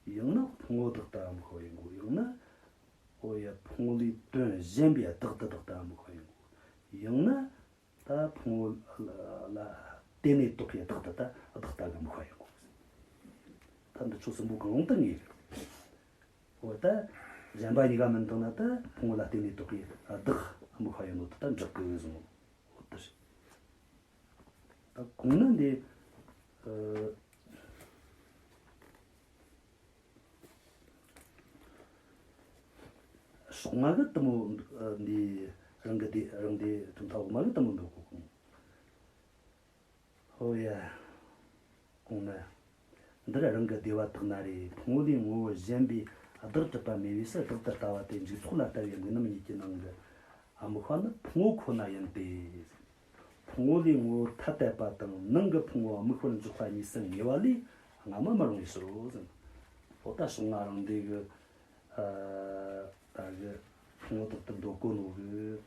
ཡིན་དགོས། ཡང་ན་ཕུང་པོ་བདག་ལྟ་དམིགས་པ་ཡིན་དགོས། ཡང་ན། འོ་ཡ། ཕུང་པོ་ལས་དོན་གཞན་པའི་བདག་དེ་བདག་ལྟ་དམིགས་པ་ཡིན་དགོས། ཡང་ན། ད་ཕུང་པོ་ལ་བརྟེན་ནས་བཏགས་པའི་བདག་དེ་ད་བདག་ལྟ་གི་དམིགས་པ་ཡིན་དགོས། ད་འདི་ཆོ་གསུམ་པོ་གང་རུང་དུ་ངེས་རེད། འོ་ད་གཞན་པ་གཉིས་ཀ་མིན་བཏང་ན་ད་ཕུང་པོ་ལ་བརྟེན་ནས་བཏགས་པའི་བདག་དམིགས་པ་ཡིན་ནོ་དེ་ད་འགྲུབ་གི་ཟེར་ནོ། འོ་དེ་རེད། ད་གོང་ན་འདི། ཨ། ཕྱོགས་སྔ་གི་དེ་མོ། ཨ། འདི་རང་གི་སྡེ་རང་སྡེ་གྲུབ་མཐའ་འོག་མ་གི་དེ་མོ་འདུག་གོ། ཧོ་ཡ། གོང་ན། འདིར་རང་གི་སྡེ་པ་དག་ན་རེ་ཕུང་པོ་ལས་ངོ་བོ་གཞན་པའི་བདག་གྲུབ་པ་མེད་པའི་ཕྱིར་བདག་ཏུ་ལྟ་བ་སྟེ་འཇིག་ཚོགས་ལ་ལྟ་བའི་དམིགས་རྣམ་གཉིས་ཀྱི་ནང་གི་དམིགས་པ་ནི་ཕུང་པོ་ཁོ་ན་ཡིན་ཏེ། ཕུང་པོ་ལས་ངོ་བོ་ཐ་དད་པ་དང་ནང་གི་ཕུང་པོ་དམིགས་པར་འཇོག་པ་གཉིས་སུ་ངེས་པ་ལས་སྔ་མ་མི་རུང་བའི་ཕྱིར་རོ་ཟེར། འོ་ད་ཕྱོགས་སྔ་རང་སྡེ་གི། ཨ། ད་གི་ཕུང་པོ་བདག་ཏུ་འདོད་གོ་ནོ་གི།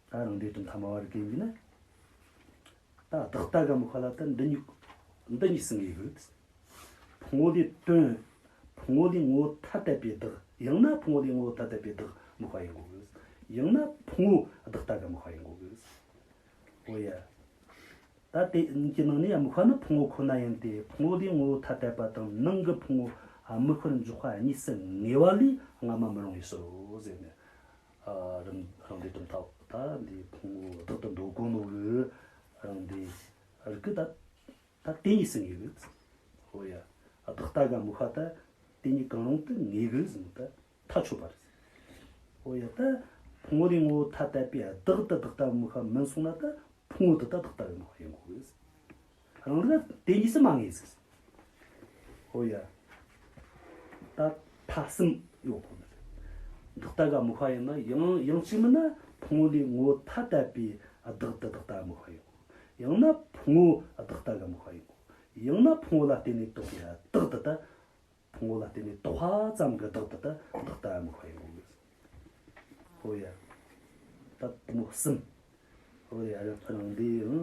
ད་རང་སྡེ་གྲུབ་མཐའ་སྨྲ་བ་རིགས་ཀྱི་ཡིན་ན། ད་བདག་ལྟ་གི་དམིགས་པ་ལ་ད་འདི་གཉིས། འདི་གཉིས་སུ་ངེས་གི། ཕུང་པོ་ལས་དོན། ཕུང་པོ་ལས་ངོ་བོ་ཐ་དད་པའི་བདག། ཡང་ན་ཕུང་པོ་ལས་ངོ་བོ་ཐ་དད་པའི་བདག་དམིགས་པ་ཡིན་དགོས་གི། ཡང་ན་ཕུང་པོ་བདག་ལྟ་གི་དམིགས་པ་ཡིན་དགོས་གི། འོ་ཡ། ད་དེ་གཉིས་ཀྱི་ནང་ནས་དམིགས་པ་ནི་ཕུང་པོ་ཁོ་ན་ཡིན་ཏེ། ཕུང་པོ་ལས་ངོ་བོ་ཐ་དད་པ་དང་ནང་གི་ཕུང་པོ་དམིགས་པར་འཇོག་པ་གཉིས་སུ་ངེས་པ་ལས་སྔ་མ་མི་རུང་བའི་ཕྱིར་རོ་ཟེར་ནས། ཨ། རང་རང་སྡེ་གྲུབ་མཐའ་ད་འདི་ཕུང་པོ་བདག་ཏུ་འདོད་གོ་ནོ་གི་རང་སྡེ་རིགས་ཀྱི་ད། ད་དེ་གཉིས་སུ་ངེས་གི། འོ་ཡ། བདག་ལྟ་གི་དམིགས་པ་ད་དེ་གཉིས་གང་རུང་དུ་ངེས་གི་ཟེར་ནོ་ད་ཐག་ཆོད་པ་རེད། འོ་ཡ། ད་ཕུང་པོ་ལས་ངོ་བོ་ཐ་དད་པའི་བདག་ཏུ་བདག་ལྟ་དམིགས་པ་མིན་སོང་ན་ད་ཕུང་པོ་དེ་ད་བདག་ལྟ་གི་དམིགས་པ་ཡིན་དགོས་གི། རང་ལ་དེ་གཉིས་སུ་མ་ངེས་ཟེར། འོ་ཡ། ད་མཐའ་གསུམ་ཡོད་གོ་ནི་རེད། བདག་ལྟ་ག་དམིགས་པ་ཡིན་ན་ཡང་ཡང་གཅིག་མིན་ན་ཕུང་པོ་ལས་ངོ་བོ་ཐ་དད་པའི་བདག་དེ་བདག་ལྟ་ག་དམིགས་པ་ཡིན་གོ། ཡང་ན་ཕུང་པོ་བདག་ལྟ་ག་དམིགས་པ་ཡིན་གོ། ཡང་ན་ཕུང་པོ་ལ་བརྟེན་ནས་བཏགས་པའི་བདག་དེ་ད། ཕུང་པོ་ལ་བརྟེན་ནས་བཏགས་པ་ཙམ་གྱི་བདག་དེ་ད་བདག་ལྟ་ག་དམིགས་པ་ཡིན་གོ། ཧོ་ཡ། ད་དེ་མོ་གསུམ། ཧོ་ཡ། རང་རང་སྡེ་ཡང་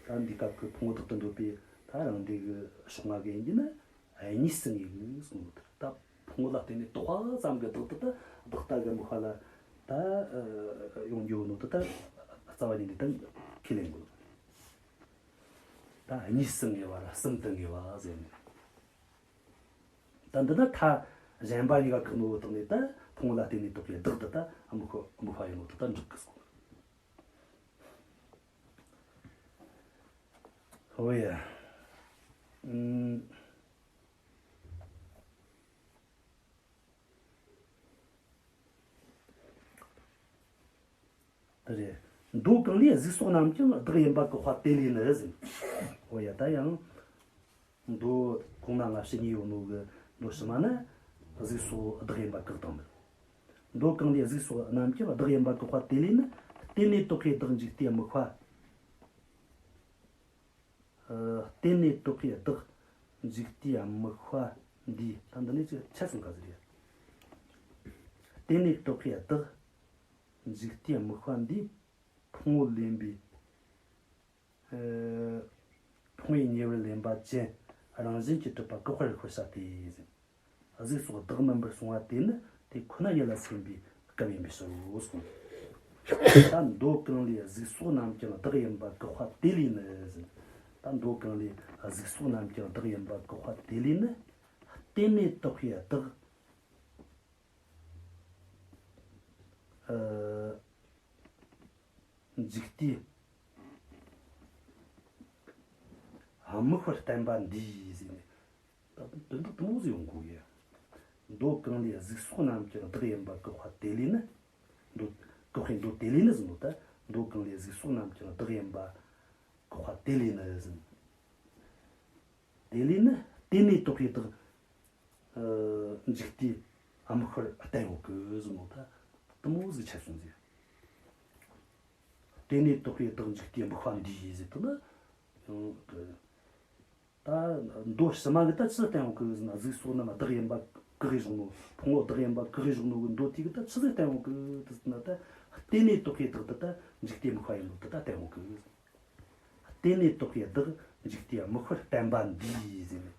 ད་འདི་སྐབས་ཀྱི་ཕུང་པོ་བདག་ཏུ་འདོད་པའི་ད་རང་སྡེ་གི་ཕྱོགས་སྔ་གི་ཡིན་གྱི་ན། གཉིས་སུ་ངེས་གི་གསུངས་ནོ་དེ་ད་ཕུང་པོ་ལ་བརྟེན་ནས་བཏགས་པ་ཙམ་གྱི་བདག་དེ་ད་བདག་ལྟ་ག་དམིགས་པ་ལ་ད་ཡོང་རྒྱུ་ནོ་དེ་ད་རྩ་བ་ཉིད་ནས་ད་ཁས་ལེན་དགོས། ད་གཉིས་སུ་ངེས་པ་ར་གསུམ་དུ་ངེས་པ་ཟེར་ནས། ད་འདི་ན་མཐའ་གཞན་པ་གཉིས་ཀ་བཀག་ནོ་བོ་དང་ནི་ད་ཕུང་པོ་ལ་བརྟེན་ནས་བཏགས་པའི་བདག་དེ་ད་དམིགས་པ་དམིགས་པ་ཡིན་ནོ་དེ་ད་འགྲིག་གི་སོང་། ཧོ་ཡ། ཨུམ། དེ་རེད། མདོ་གང་ལས་གཟུགས་སོགས་རྣམས་ཀྱང་བདག་ཡིན་པ་བཀག་པ་དེ་ལས་ནི་ཟེར། འོ་ཡ། ད་ཡང་མདོ་གོང་མ་ལྔ་བཅུ་གཉིས་ཡོད་ནོ་གི་མདོ་ཕྱི་མ་ན་གཟུགས་སོགས་བདག་ཡིན་པ་བཀག་བཏང་མེད། མདོ་གང་ལས་གཟུགས་སོགས་རྣམས་ཀྱང་བདག་ཡིན་པ་བཀག་པ་དེ་ལས་ནི། བརྟེན་ནས་བཏགས་པའི་བདག་འཇིག་ལྟའི་དམིགས་པ། ཨ། བརྟེན་ནས་བཏགས་པའི་བདག་འཇིག་ལྟའི་དམིགས་པ་འདིས། ད་འདི་ནས་ཅིག་ཆད་སོང་ག་ཟེར་ཡ། བརྟེན་ནས་བཏགས་པའི་བདག་འཇིག་ལྟའི་དམིགས་པ་འདིས་ཕུང་པོ་ལེན་པའི། ཨ། ཕུང་པོའི་ཉེ་བར་ལེན་པ་ཅན་རང་བཞིན་གྱིས་གྲུབ་པ་བཀག་པར་ཤོར་བྱ་སྟེ་ཟེར། གཟུགས་སོགས་བདག་མིན་པར་གསུངས་པ་དེ་ནི་དེ་ཁོ་ན་ཉིད་ལ་སེམས་པའི་སྐབས་ཡིན་པའི་ཕྱིར་རོ་གསུངས། ད་མདོ་གང་ལས་གཟུགས་སོགས་རྣམས་ཀྱང་བདག་ཡིན་པ་བཀག་པ་དེ་ལས་ནི་ཟེར། ད་མདོ་གང་ལས་གཟུགས་སོགས་རྣམས་ཀྱང་བདག་ཡིན་པ་བཀག་པ་དེ་ལས་ནི། བརྟེན་ནས་བཏགས་པའི་བདག་ཨ། འཇིག་ལྟའི་དམིགས་པར་བསྟན་པ་འདིས་ཟེར་ནས། ད་དོན་དག་དེ་མོ་ཟིག་ཡོང་གོ་གི། མདོ་གང་ལས་གཟུགས་སོགས་རྣམས་ཀྱང་བདག་ཡིན་པ་བཀག་པ་དེ་ལས་ནི། མདོ་བཀག་པའི་མདོ་དེ་ལས་ནི་ཟེར་ནོ་ད། མདོ་གང་ལས་གཟུགས་སོགས་རྣམས་ཀྱང་བདག་ཡིན་པ་བཀག་པ་དེ་ལས་ནི་ཟེར། དེ་ལས་ནི་བརྟེན་ནས་བཏགས་པའི་བདག་ཨ། འཇིག་ལྟའི་དམིགས་པར་བསྟན་ཡོད་གི་ཟེར་ནོ་ད། དེ་མོ་ཟིག་ཆད་སོང་ཟིག། བརྟེན་ནས་བཏགས་པའི་བདག་འཇིག་ལྟའི་དམིགས་པ་འདིས་ཟེར་དུས་ན་ཡང་གི། ད་མདོ་ཕྱི་མ་གི་ད་ཆི་བསྟན་ཡོད་གི་ཟེར་ན། གཟུགས་སོགས་རྣམས་བདག་ཡིན་པ་བཀག་གི་བཞག་ནོ། ཕུང་པོ་བདག་ཡིན་པ་བཀག་གི་བཞག་ནོ་གི་མདོ་དེ་གི་ད་ཆི་ཟིག་བསྟན་ཡོད་གི་ཟེར་ན། ད་བརྟེན་ནས་བཏགས་པའི་བདག་དེ་ད་འཇིག་ལྟའི་དམིགས་པ་ཡིན་ནོ་དེ་ད་བསྟན་ཡོད་གི། བརྟེན་ནས་བཏགས་པའི་བདག་འཇིག་ལྟའི་དམིགས་པར་བསྟན་པ་འདིས་ཟེར་ནས།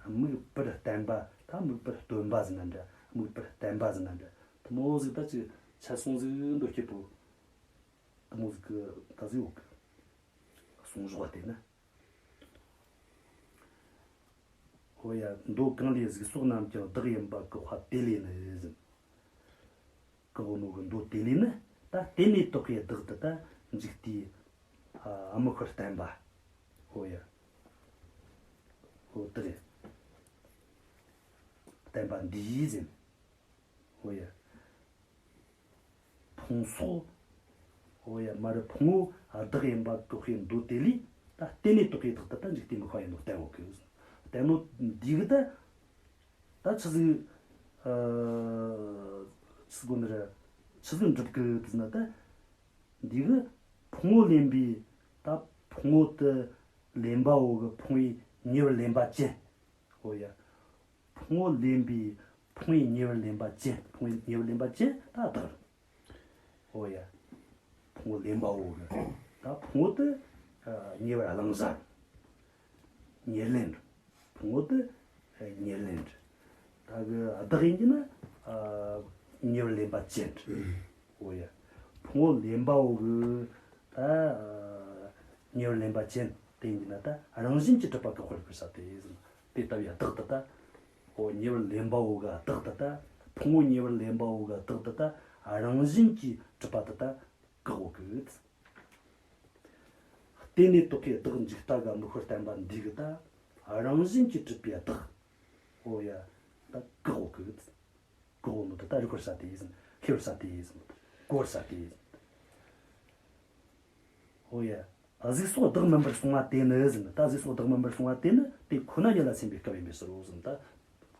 དམིགས་པར་བསྟན་པ་ད་དམིགས་པར་སྟོན་པ་ཟེར་ན་འདྲ། དམིགས་པར་བསྟན་པ་ཟེར་ན་འདྲ། དེ་མོ་ཟིག་ད་ཅིག་ཆད་སོང་ཟིག་མདོ་སྐྱེས་པོ། དེ་མོ་ཟིག་གི་ད་ཟིག་ཡོད་གི། གསུང་བཞག་པ་བལྟས་ན། འོ་ཡ། མདོ་གང་ལས་གཟུགས་སོགས་རྣམས་ཀྱང་བདག་ཡིན་པ་བཀག་པ་དེ་ལས་ནི་ཟེར། བཀག་ནོ་གི་མདོ་དེ་ལས་ནི། ད་བརྟེན་ནས་བཏགས་པའི་བདག་དེ་ད་འཇིག་ལྟའི་ཨ། དམིགས་པར་བསྟན་པ། འོ་ཡ། འོ་དེ་རེད། བསྟན་པ་འདིས་ཟེར། འོ་ཡ། ཕུང་སོགས། འོ་ཡ། མ་རེད། ཕུང་པོ་བདག་ཡིན་པ་བཀག་པའི་མདོ་དེ་ལས་ད་བརྟེན་ནས་བཏགས་པའི་བདག་དེ་ད་འཇིག་ལྟའི་དམིགས་པ་ཡིན་ནོ་བསྟན་ཡོད་གི། བསྟན་ནོ་འདི་གི་ད། ད་ཆི་ཟིག་ཨ། ཆི་ཟིག་འདི་རེད། ཆི་ཟིག་འགྲུབ་གི་དེ་ཟེར་ན་ད། འདི་གི་ཕུང་པོ་ལེན་པའི་ད་ཕུང་པོ་དེ་ལེན་པ་བོ་གི་ཕུང་པོའི་ཉེ་བར་ལེན་པ་ཅན། འོ་ཡ། ཕུང་པོ་ལེན་པའི་ཕུང་པོའི་ཉེ་བར་ལེན་པ་ཅན། ཕུང་པོའི་ཉེ་བར་ལེན་པ་ཅན་ད་བདག་རེད། འོ་ཡ། ཕུང་པོ་ལེན་པ་བོ་གི་ད་ཕུང་པོ་དེ་ཉེ་བར་བླང་བྱ། ཉེར་ལེན། ཕུང་པོ་དེ་ཉེར་ལེན། ད་གི་བདག་ཡིན་གྱི་ན་ཉེ་བར་ལེན་པ་ཅན། འོ་ཡ། ཕུང་པོ་ལེན་པ་བོ་གི་ད་ཉེ་བར་ལེན་པ་ཅན་དེ་ཡིན་གྱི་ན་ད་རང་བཞིན་གྱིས་གྲུབ་པ་བཀག་པར་ཤོར་བྱ་སྟེ་ཟེར། དེ་ལྟ་བུའི་བདག་དེ་ད། འོ་ཉེ་བར་ལེན་པ་བོ་གི་བདག་དེ་ད། ཕུང་པོ་ཉེ་བར་ལེན་པ་བོ་གི་བདག་དེ་ད་རང་བཞིན་གྱིས་གྲུབ་པ་དེ་ད་བཀག་ཡོད་གི། བརྟེན་ནས་བཏགས་པའི་བདག་འཇིག་ལྟ་ག་དམིགས་པར་བསྟན་པ་འདི་གི་ད་རང་བཞིན་གྱིས་གྲུབ་པའི་བདག་འོ་ཡ། ད་བཀག་ཡོད་གི། བཀག་ཡོད་ནོ་ད་ད་རིག་པར་བྱ་སྟེ་ཟེར། ཤེས་པར་བྱ་སྟེ་ཟེར། གོ་བར་བྱ་སྟེ་ཟེར། འོ་ཡ། གཟུགས་སོགས་བདག་མིན་པར་གསུངས་པ་དེ་ནི་ཟེར། ད་གཟུགས་སོགས་བདག་མིན་པར་གསུངས་པ་དེ་ནི་དེ་ཁོ་ན་ཉིད་ལ་སེམས་པའི་སྐབས་ཡིན་པའི་ཕྱིར་རོ་ཟེར། ད་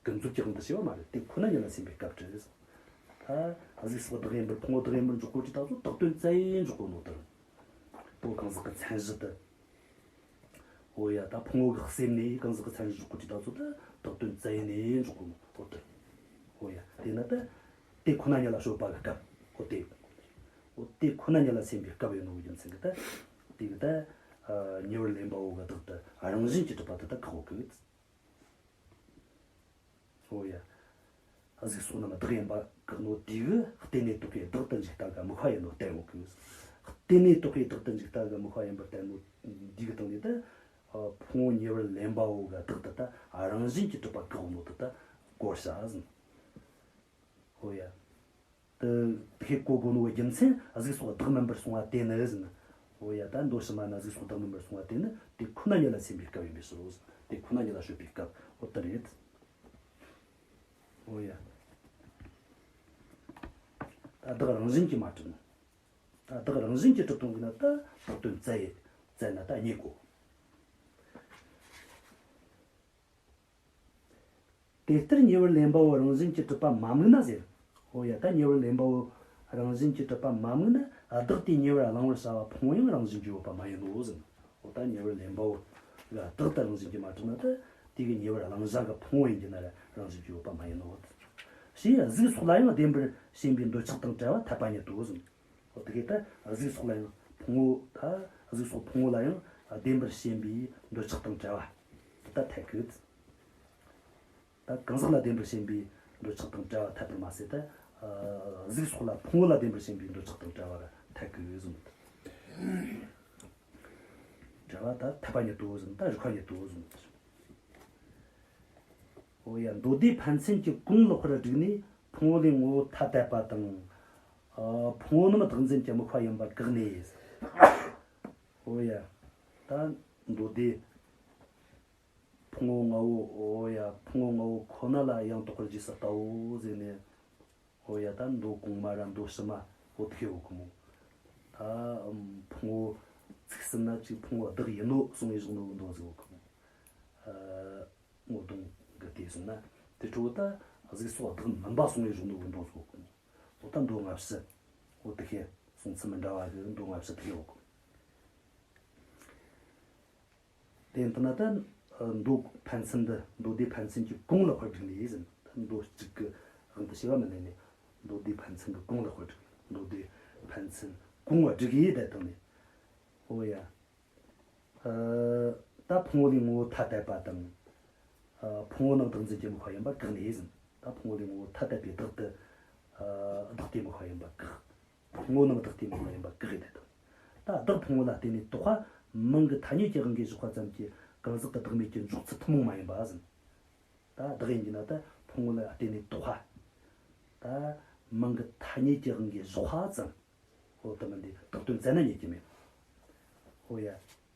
ཀུན་རྫོབ་ཀྱི་དབང་དུ་བྱས་པ་མ་རེད། དེ་ཁོ་ན་ཉིད་ལ་སེམས་པའི་སྐབས་རེད། ད་གཟུགས་སོགས་བདག་ཡིན་པར་ཕུང་པོ་བདག་ཡིན་པར་འཇོག་གོ་དུས་ད་གཟོད་བདག་དོན་བཙལ་ཡེ་འཇོག་གོ་ནོ་དེ་རེད། ཨོ་གང་ཟག་གི་མཚན་གཞི་དེ། ཨོ་ཡ། ད་ཕུང་པོ་གི་སེམས་ནས་གང་ཟག་གི་མཚན་གཞི་འཇོག་གོ་དུས་ད་གཟོད་ད་བདག་དོན་བཙལ་ཡེ་ནས་འཇོག་གོ་ནོ་ཨོ་དེ། ཨོ་ཡ། དེས་ན་ད་དེ་ཁོ་ན་ཉིད་ལ་དཔྱོད་པ་གི་སྐབས་ཨོ་དེ། ཨོ་དེ་ཁོ་ན་ཉིད་ལ་སེམས་པའི་སྐབས་ཡིན་ནོ་རྒྱུ་མཚན་གྱིས་ད་དེ་གི་ད་ཉེ་བར་ལེན་པའོ་གི་བདག་དེ་རང་བཞིན་གྱིས་གྲུབ་པ་དེ་ད་བཀག་གོ་གི། ཨོ་ཡ། གཟུགས་སོགས་རྣམས་བདག་ཡིན་པ་བཀག་ནོ་དེ་གིས་བརྟེན་ནས་བཏགས་པའི་བདག་ཏུ་འཇུག་ལྟ་བུའི་དམིགས་པ་ཡིན་ནོ་བསྟན་ཡོད་གི། བརྟེན་ནས་བཏགས་པའི་བདག་ཏུ་འཇུག་ལྟ་བུའི་དམིགས་པ་ཡིན་པར་བསྟན་ནོ་འདི་གི་སྟེང་ནས་ད། ཨ། ཕུང་པོ་ཉེ་བར་ལེན་པའོ་གི་བདག་དེ་ད་རང་བཞིན་གྱིས་གྲུབ་པ་བཀག་ནོ་དེ་ད་གོ་བྱ་ཟིན། ཨོ་ཡ། དེ་དེ་གོ་དགོས་ནོ་རྒྱུ་མཚན་གཟུགས་སོགས་བདག་མིན་པར་གསུངས་པ་དེ་ནི་ཟིན། ཨོ་ཡ། ད་མདོ་ཕྱི་མ་ན་གཟུགས་སོགས་བདག་མིན་པར་གསུངས་པ་དེ་ནི་དེ་ཁོ་ན་ཉིད་ལ་སེམས་པའི་སྐབས་ཡིན་པའི་ཕྱིར་རོ་ཟིན། དེ་ཁོ་ན་ཉིད་ལ་དཔྱོད་པའི་སྐབས་ཨོ་དེ་རེད། ཨོ་ཡ། ད་བདག་རང་བཞིན་གྱིས་མ་གྲུབ་ནོ། ད་བདག་རང་བཞིན་གྱིས་གྲུབ་གཏོང་གི་ན་ད་བདག་དོན་བཙལ་ཡེ། བཙལ་ན་ད་རྙེད་གོ། དེ་ལྟར་ཉེ་བར་ལེན་པའོ་རང་བཞིན་གྱིས་གྲུབ་པ་མ་དམིགས་ན་ཟེར། ཨོ་ཡ། ད་ཉེ་བར་ལེན་པའོ་རང་བཞིན་གྱིས་གྲུབ་པ་མ་དམིགས་ན་བདག་དེའི་ཉེ་བར་བླང་བར་བྱ་བ་ཕུང་པོ་ཡང་རང་བཞིན་གྱིས་ཡོད་པ་མ་ཡིན་ནོ་ཟེར། ཨོ་ད་ཉེ་བར་ལེན་པའོ་ལ་བདག་ད་རང་བཞིན་གྱིས་མ་གྲུབ་ན་ད་དེ་གི་ཉེ་བར་བླང་བྱ་གི་ཕུང་པོ་ཡིན་གྱི་ན་ར་རང་བཞིན་གྱིས་ཡོད་པ་མ་ཡིན་ནོ། ཞེས་གཟུགས་སོགས་ལ་ཡང་བདེན་པར་ཞེན་པའི་འདོད་ཆགས་དང་བྲལ་བ་འཐད་པ་ཉིད་དོ་ཟེར། ཨོ་དེ་གས་ད་གཟུགས་སོགས་ལ་ཡང་ཕུང་པོ་ད་གཟུགས་སོགས་ཕུང་པོ་ལ་ཡང་བདེན་པར་ཞེན་པའི་འདོད་ཆགས་དང་བྲལ་བ་ད་འཐད་གི། ད་གང་ཟག་ལ་བདེན་པར་ཞེན་པའི་འདོད་ཆགས་དང་བྲལ་བ་འཐད་པར་མ་ཟད་ད་གཟུགས་སོགས་ལ་ཕུང་པོ་ལ་བདེན་པར་ཞེན་པའི་འདོད་ཆགས་དང་བྲལ་བ་ལ་འཐད་གི་གསུངས། བྲལ་བ་ད་འཐད་པ་ཉིད་དོ་གསུངས། ད་རིགས་པ་ཉིད་དོ་གསུངས། ཨོ་ཡ། མདོ་སྡེ་ཕན་ཚུན་གྱི་གོང་ལོག་པར་བསྒྲིགས་ནས་ཕུང་པོ་ལས་ངོ་བོ་ཐ་དད་པ་དང་། ཨ། ཕུང་པོ་རྣམས་བདག་འཛིན་གྱི་དམིགས་པ་ཡིན་པ་བཀག་ནས། ཨོ་ཡ། ད་མདོ་སྡེ་ཕུང་པོ་ལྔ་བོ། ཨོ་ཡ། ཕུང་པོ་ལྔ་བོ་ཁོ་ན་ལ་ཡང་དག་པར་རྗེས་སུ་ལྟའོ་ཟེར་ནས། ཨོ་ཡ། ད་མདོ་གོང་མ་ར་མདོ་ཕྱི་མ་བོ་དེ་ཡོད་གི་མོ། ད་ཕུང་པོ་ཚིག་ཟིན་ན་ཅིག་ཕུང་པོ་བདག་ཡིན་ནོ་གསུང་ཡེ་བཞག་ནོ་གི་མདོ་ཟིག་ཡོད་གི་མོ། ཨ། ངོ་གདོང་གི་དེ་སོང་ན་དེ་འཕྲོ་ད་གཟུགས་སོགས་བདག་མིན་པ་གསུང་ཡེ་བཞག་ནོ་གི་མདོ་ཟིག་ཡོད་གི་མོ། ཨོ་ད་མདོ་སྔ་ཕྱི་ཨོ་དེ་ཁའི་གསུང་ཚུལ་མི་འདྲ་བ་གི་མདོ་སྔ་ཕྱི་དེ་ཡོད་གི་མོ། དེ་ཡིན་ན་ད་མདོ་ཕན་ཚུན་འདི་མདོ་སྡེ་ཕན་ཚུན་གྱི་གོང་ལ་ཧོར་བསྒྲིགས་ནས་ཟིན། ད་མདོ་གཅིག་གི་དབང་དུ་བྱས་པ་མི་ལེན་ནས་མདོ་སྡེ་ཕན་ཚུན་གྱི་གོང་ལ་ཧོར་བསྒྲིགས། མདོ་སྡེ་ཕན་ཚུན་གོང་བ་བསྒྲིགས་ཡེ་བསྡད་བཏང་ནས། ཨོ་ཡ། ཨ། ད་ཕུང་པོ་ལས་ངོ་བོ་ཐ་དད་པ་དང་། ཨ། ཕུང་པོ་རྣམས་བདག་འཛིན་གྱི་དམིགས་པ་ཡིན་པ་བཀག་ནས་ཟིན། ད་ཕུང་པོ་ལས་ངོ་བོ་ཐ་དད་པའི་བདག་དེ། ཨ། བདག་དེའི་དམིགས་པ་ཡིན་པ་བཀག་ཕུང་པོ་རྣམས་བདག་དེའི་དམིགས་པ་ཡིན་པ་བཀག་ཡེ་དེ་དང་། ད་བདག་ཕུང་པོ་ལ་བརྟེན་ནས་དོགས་པ་མིང་གི་ཐ་སྙད་ཀྱི་དབང་གིས་བཞག་པ་ཙམ་གྱིས་གང་ཟག་གི་བདག་མེད་ཀྱི་འཇོག་ཚུལ་ཐུན་མོང་མ་ཡིན་པ་ཟིན། ད་བདག་ཡིན་གྱི་ན་ད་ཕུང་པོ་ལ་བརྟེན་ནས་དོགས་པ། ད་མིང་གི་ཐ་སྙད་ཀྱི་དབང་གིས་བཞག་པ་ཙམ། ཨོ་ད་མིན་དེ་བདག་དོན་བཙལ་ན་རྙེད་ཀྱི་མེད། ཨོ་ཡ།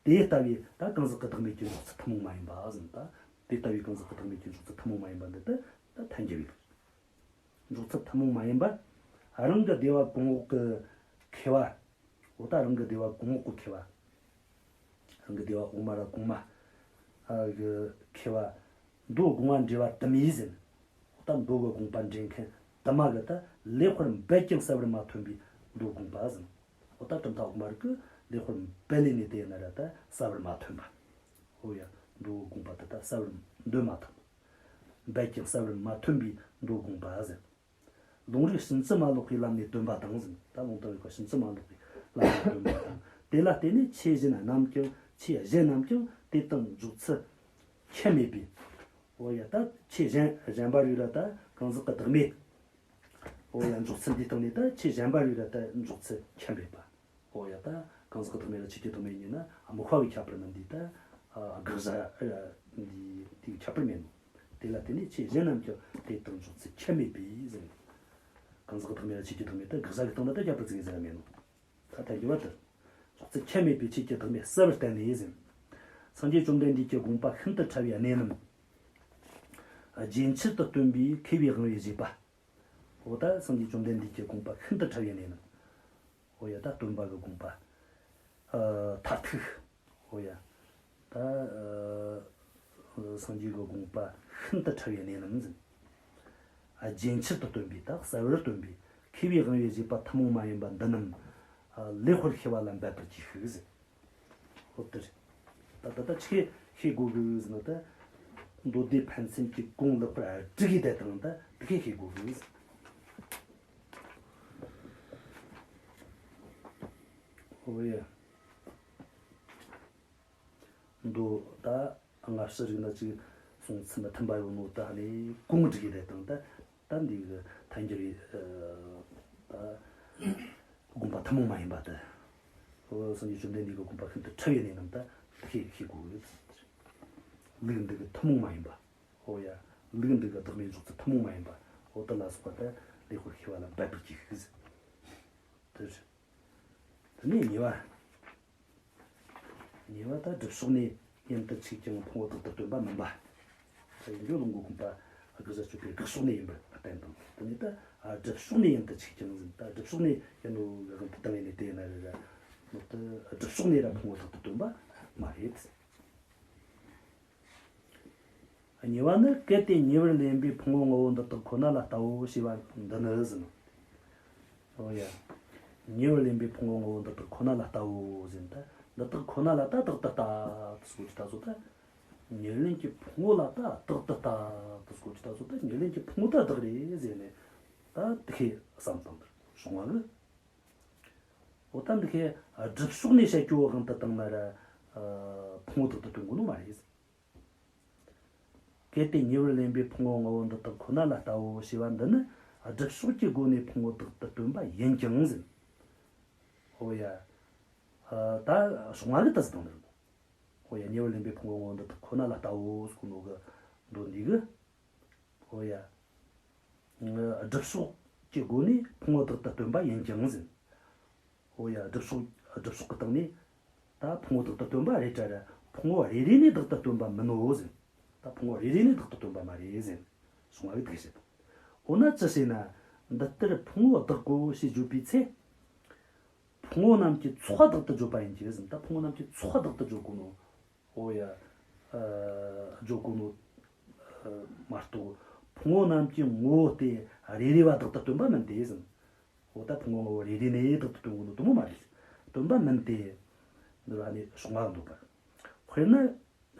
དེ་ལྟ་བུའི་ད་གང་ཟག་གི་བདག་མེད་ཀྱི་འཇོག་ཚུལ་ཐུན་མོང་མ་ཡིན་པ་ཟིན། ད་དེ་ལྟ་བུའི་གང་ཟག་གི་བདག་མེད་ཀྱི་འཇོག་ཚུལ་ཐུན་མོང་མ་ཡིན་པ་འདི་ད་ད་ཐལ་འགྱུར་བའི་འཇོག་ཚུལ་ཐུན་མོང་མ་ཡིན་པ། རང་གི་སྡེ་པ་གོང་འོག་གི་མཁས་པ། འོ་ད་རང་གི་སྡེ་པ་གོང་འོག་གི་མཁས་པ། རང་གི་སྡེ་པ་འོག་མ་ར་གོང་མ་གི་མཁས་པ། མདོ་དགོངས་པ་འགྲེལ་བ་དུ་མས་ཟེར། འོ་ད་མདོ་གི་དགོངས་པ་འགྲེལ་མཁན་དུ་མ་གི་ད་ལེགས་པར་འབད་ཀྱང་གསལ་བར་མ་ཐོན་པའི་མདོ་དགོངས་པ་ཟེར། འོ་ད་གྲུབ་མཐའ་འོག་མ་རིག་གི་ལེགས་པར་འབད་ལས་ནས་དེ་ཡིན་ན་ར་ད་གསལ་བར་མ་ཐོན་པ། འོ་ཡ། མདོ་དགོངས་པ་ད་ད་གསལ་བར་འདོན་མ་ཐུབ། འབད་ཀྱང་གསལ་བར་མ་ཐོན་པའི་མདོ་དགོངས་པ་ཟེར། ལུང་རིགས་ཕྱིན་ཅི་མ་ལོག་པའི་ལམ་ནས་སྟོན་པ་དང་ཟེར། ད་ལུང་དང་རིགས་པ་ཕྱིན་ཅི་མ་ལོག་པའི་ལམ་ནས་སྟོན་པ་དང་། དེ་ལ་བརྟེན་ནས་ཆོས་གཞན་རྣམས་ཀྱང་ཆོས་གཞན་རྣམས་ཀྱང་དེ་དང་འཇོག་ཚུལ་ཁྱད་མེད་པས། འོ་ཡ། ད་ཆོས་གཞན་གཞན་པ་རིགས་ལ་ད་གང་ཟག་གི་བདག་མེད། འོ་ཡ། འཇོག་ཚུལ་འདིའི་སྟེང་ནས་ད་ཆོས་གཞན་པ་རིགས་ལ་ད་འཇོག་ཚུལ་ཁྱད་མེད་པ། འོ་ཡ། ད་གང་ཟག་གི་བདག་མེད་ལ་ཆོས་ཀྱི་བདག་མེད་ཡིན་ན་དམིགས་པ་གི་ཁྱད་པར་མིན་འདི་ད་དགག་བྱ་འདི་དེའི་ཁྱད་པར་མེད་ནོ། དེ་ལ་བརྟེན་ནས་ཆོས་གཞན་རྣམས་ཀྱང་དེ་དང་འཇོག་ཚུལ་ཁྱད་མེད་པས་ཟེར། གང་ཟག་གི་བདག་མེད་ལ་ཆོས་ཀྱི་བདག་མེད་ད་དགག་བྱ་གི་སྟེང་ན་ད་ཁྱད་པར་ཙིག་གེ་ཟེར་ར་མེད་ནོ། ད་ཐལ་འགྱུར་བ་དེ། འཇོག་ཚུལ་ཁྱད་མེད་པས་ཆོས་ཀྱི་བདག་མེད་གསལ་བར་བསྟན་ནས་ཟེར། སངས་རྒྱས་བཅོམ་ལྡན་འདས་ཀྱི་དགོངས་པ་ཤིན་ཏུ་ཕྲ་བའི་གནད་རྣམས་རྒྱས་འཕྲལ་དུ་སྟོན་པའི་མཁས་པའི་དབང་པོས་བཞེད་པ། འོ་ད་སངས་རྒྱས་བཅོམ་ལྡན་འདས་ཀྱི་དགོངས་པ་ཤིན་ཏུ་ཕྲ་བའི་གནད་རྣམས། འོ་ཡ། ད་སྟོན་པ་གི་དགོངས་པ། ཨ། མཐར་ཐུག་འོ་ཡ། ད་ཨ་སངས་རྒྱས་ཀྱི་དགོངས་པ་ཤིན་ཏུ་ཕྲ་བའི་གནད་རྣམས་ཟེར། རྒྱན་ཆར་དུ་སྟོན་པའི་ད་གསལ་བར་སྟོན་པའི་མཁས་པའི་དབང་པོས་བཞེད་པ་ཐུན་མོང་མ་ཡིན་པ་འདི་རྣམས་ལེགས་པར་ཤེས་པ་ལ་འབད་པར་གྱིས་ཤིག་ཟེར། ཨོ་དེ་རེད། ད་ད་ད་ཆི་ཤེས་དགོས་གི་ཟེར་ན། ད་མདོ་སྡེ་ཕན་ཚུན་གྱི་གོང་ལེགས་པར་སྒྲིག་གི་བསྡད་དང་། ད་དེ་ཤེས་དགོས་གི་ཟེར། ཨོ་ཡ། མདོ་ད་སྔ་ཕྱི་རིགས་ན་ཅིག་གསུང་ཚུལ་མི་མཐུན་པ་ཡོད་ནོ། ད་ནི་གོང་སྒྲིག་གི་བསྡད་དང་། ད་ད་འདི་གི་ཐལ་འགྱུར་བའི་ད་དགོངས་པ་ཐུན་མོང་མ་ཡིན་པ་དེ། ཨོ་སངས་རྒྱས་བཅོམ་ལྡན་འདས་ཀྱི་དགོངས་པ་ཤིན་ཏུ་ཁྲིལ་བའི་གནས་རྣམས་ད་ཤེས་ཤེས་དགོས་ཡོད། ལུགས་འདི་གི་ཐུན་མོང་མ་ཡིན་པ། ཨོ་ཡ། ལུགས་འདི་གི་བདག་མེད་འཇོག་ཚུལ་ཐུན་མོང་མ་ཡིན་པ། ཨོ་དེ་ལ་སོགས་པ་ད་ལེགས་པར་ཤེས་པ་ལ་འབད་པར་གྱིས་ཤིག་ཟེར། དེ་རེད། དེ་ནས་གཉིས་པ། གཉིས་པ་ད་སྒྲུབ་ཕྱོགས་ནས་ཡིན་དུ་ཆུག་ཀྱང་ཕུང་པོ་དག་ཏུ་སྟོན་པ་མིན་པ། ད་ཡིན་རྒྱུ་ལུང་གི་དགོངས་པ་དགག་བྱ་གཅོད་པའི་དགག་ཕྱོགས་ནས་ཡིན་པར་བསྟན་དང་། དེ་ནས་ད་སྒྲུབ་ཕྱོགས་ནས་ཡིན་དུ་ཆུག་ཀྱང་ཟེར། ད་སྒྲུབ་ཕྱོགས་ནས་ཡིན་ནོ་གི་དབང་དུ་བཏང་ཡས་ནས་དེ་ཡིན་ན་རེད་ར། མོ་དེ་སྒྲུབ་ཕྱོགས་ནས་ར་ཕུང་པོ་དག་ཏུ་སྟོན་པ་མ་རེད། གཉིས་པ་ནི། གལ་ཏེ་ཉེ་བར་ལེན་པའི་ཕུང་པོ་ལྔ་པོ་འདི་དག་ཁོ་ན་ལ་ལྟའོ་ཞེས་པ་འདི་ནི་ཟེར་ནོ། ཨོ་ཡ། ཉེ་བར་ལེན་པའི་ཕུང་པོ་ལྔ་པོ་འདི་དག་ཁོ་ན་ལ་ལྟའོ་ཟེར་ན། ད་འདི་དག་ཁོ་ན་ལ་ད་རྟག་ཏུ་ལྟ་དུ་སྐོར་གྱི་ལྟ་ཚོ། ད་ཉེར་ལེན་གྱི་ཕུང་པོ་ལ་ད་རྟག་ཏུ་ལྟ་དུ་སྐོར་གྱི་ལྟ་ཚོ། ད་ཉེར་ལེན་གྱི་ཕུང་པོ་ད་བདག་རེད་ཟེར་ནས་ད་དེ་ཁས་བསམ་བཏང་དུ་བྱུང་བ་གི། འོ་ད་འདི་ཁའི་སྒྲུབ་ཕྱོགས་ནས་བཤད་རྒྱུ་དབང་དུ་བཏང་ན་ར། ཕུང་པོ་དག་ཏུ་སྟོན་དགོས་ནོ་མ་རེད། གལ་ཏེ་ཉེ་བར་ལེན་པའི་ཕུང་པོ་ལྔ་པོ་འདི་དག་ཁོ་ན་ལ་ལྟའོ་ཞེས་པ་འདི་ནི་སྒྲུབ་ཕྱོགས་ཀྱི་སྒོ་ནས་ཕུང་པོ་དག་ཏུ་སྟོན་པ་ཡིན་ཀྱང་ཟེར། འོ་ཡ། ད་ཕྱོགས་སྔ་གི་ད་ཟེར་དང་ནི། འོ་ཡ། ཉེ་བར་ལེན་པའི་ཕུང་པོ་ལྔ་པོ་འདི་དག་ཁོ་ན་ལ་ལྟའོ་ཟེར་གོ་ནོ་གི་མདོ་འདི་གི། ཨོ་ཡ། སྒྲུབ་ཕྱོགས་ཀྱི་སྒོ་ནས་ཕུང་པོ་བདག་ཏུ་སྟོན་པ་ཡིན་ཀྱང་ཟེར། ཨོ་ཡ། སྒྲུབ་ཕྱོགས་སྒྲུབ་ཕྱོགས་ཀྱི་སྟེང་ནས་ད་ཕུང་པོ་བདག་ཏུ་སྟོན་པ་རེད་དྲ་ར། ཕུང་པོ་རེ་རེ་ནས་བདག་ཏུ་སྟོན་པ་མིན་ནོ་ཟེར། ད་ཕུང་པོ་རེ་རེ་ནས་བདག་ཏུ་སྟོན་པ་མ་རེད་ཟེར། གསུང་བ་གི་དེ་བཤད་དང་། འོ་ན་ཅི་ཞེ་ན། འདི་ལྟར་ཕུང་པོ་བདག་གོ་ཞེས་བརྗོད་པའི་ཚེ། ཕུང་པོ་རྣམས་ཀྱི་ཚོགས་བདག་ཏུ་བརྗོད་པ་ཡིན་གྱི་ཟེར། ད་ཕུང་པོ་རྣམས་ཀྱི་ཚོགས་བདག་ཏུ་བརྗོད་གོ་ནོ། ཨོ་ཡ། ཨ་བརྗོད་གོ་ནོ། ཨ་མ་གཏོགས། ཕུང་པོ་རྣམས་ཀྱི་ངོ་བོ་སྟེ་རེ་རེ་བ་བདག་ཏུ་སྟོན་པ་མིན་ཏེ་ཟེར། འོ་ད་ཕུང་པོ་ལྔ་པོ་རེ་རེ་ནས་བདག་ཏུ་སྟོན་གོ་ནོ་དེ་མོ་མ་རེད། སྟོན་པ་མིན་ཏེ། འདི་ར་ནི་ཕྱོགས་སྔ་འདོད་པ། དཔེར་ན།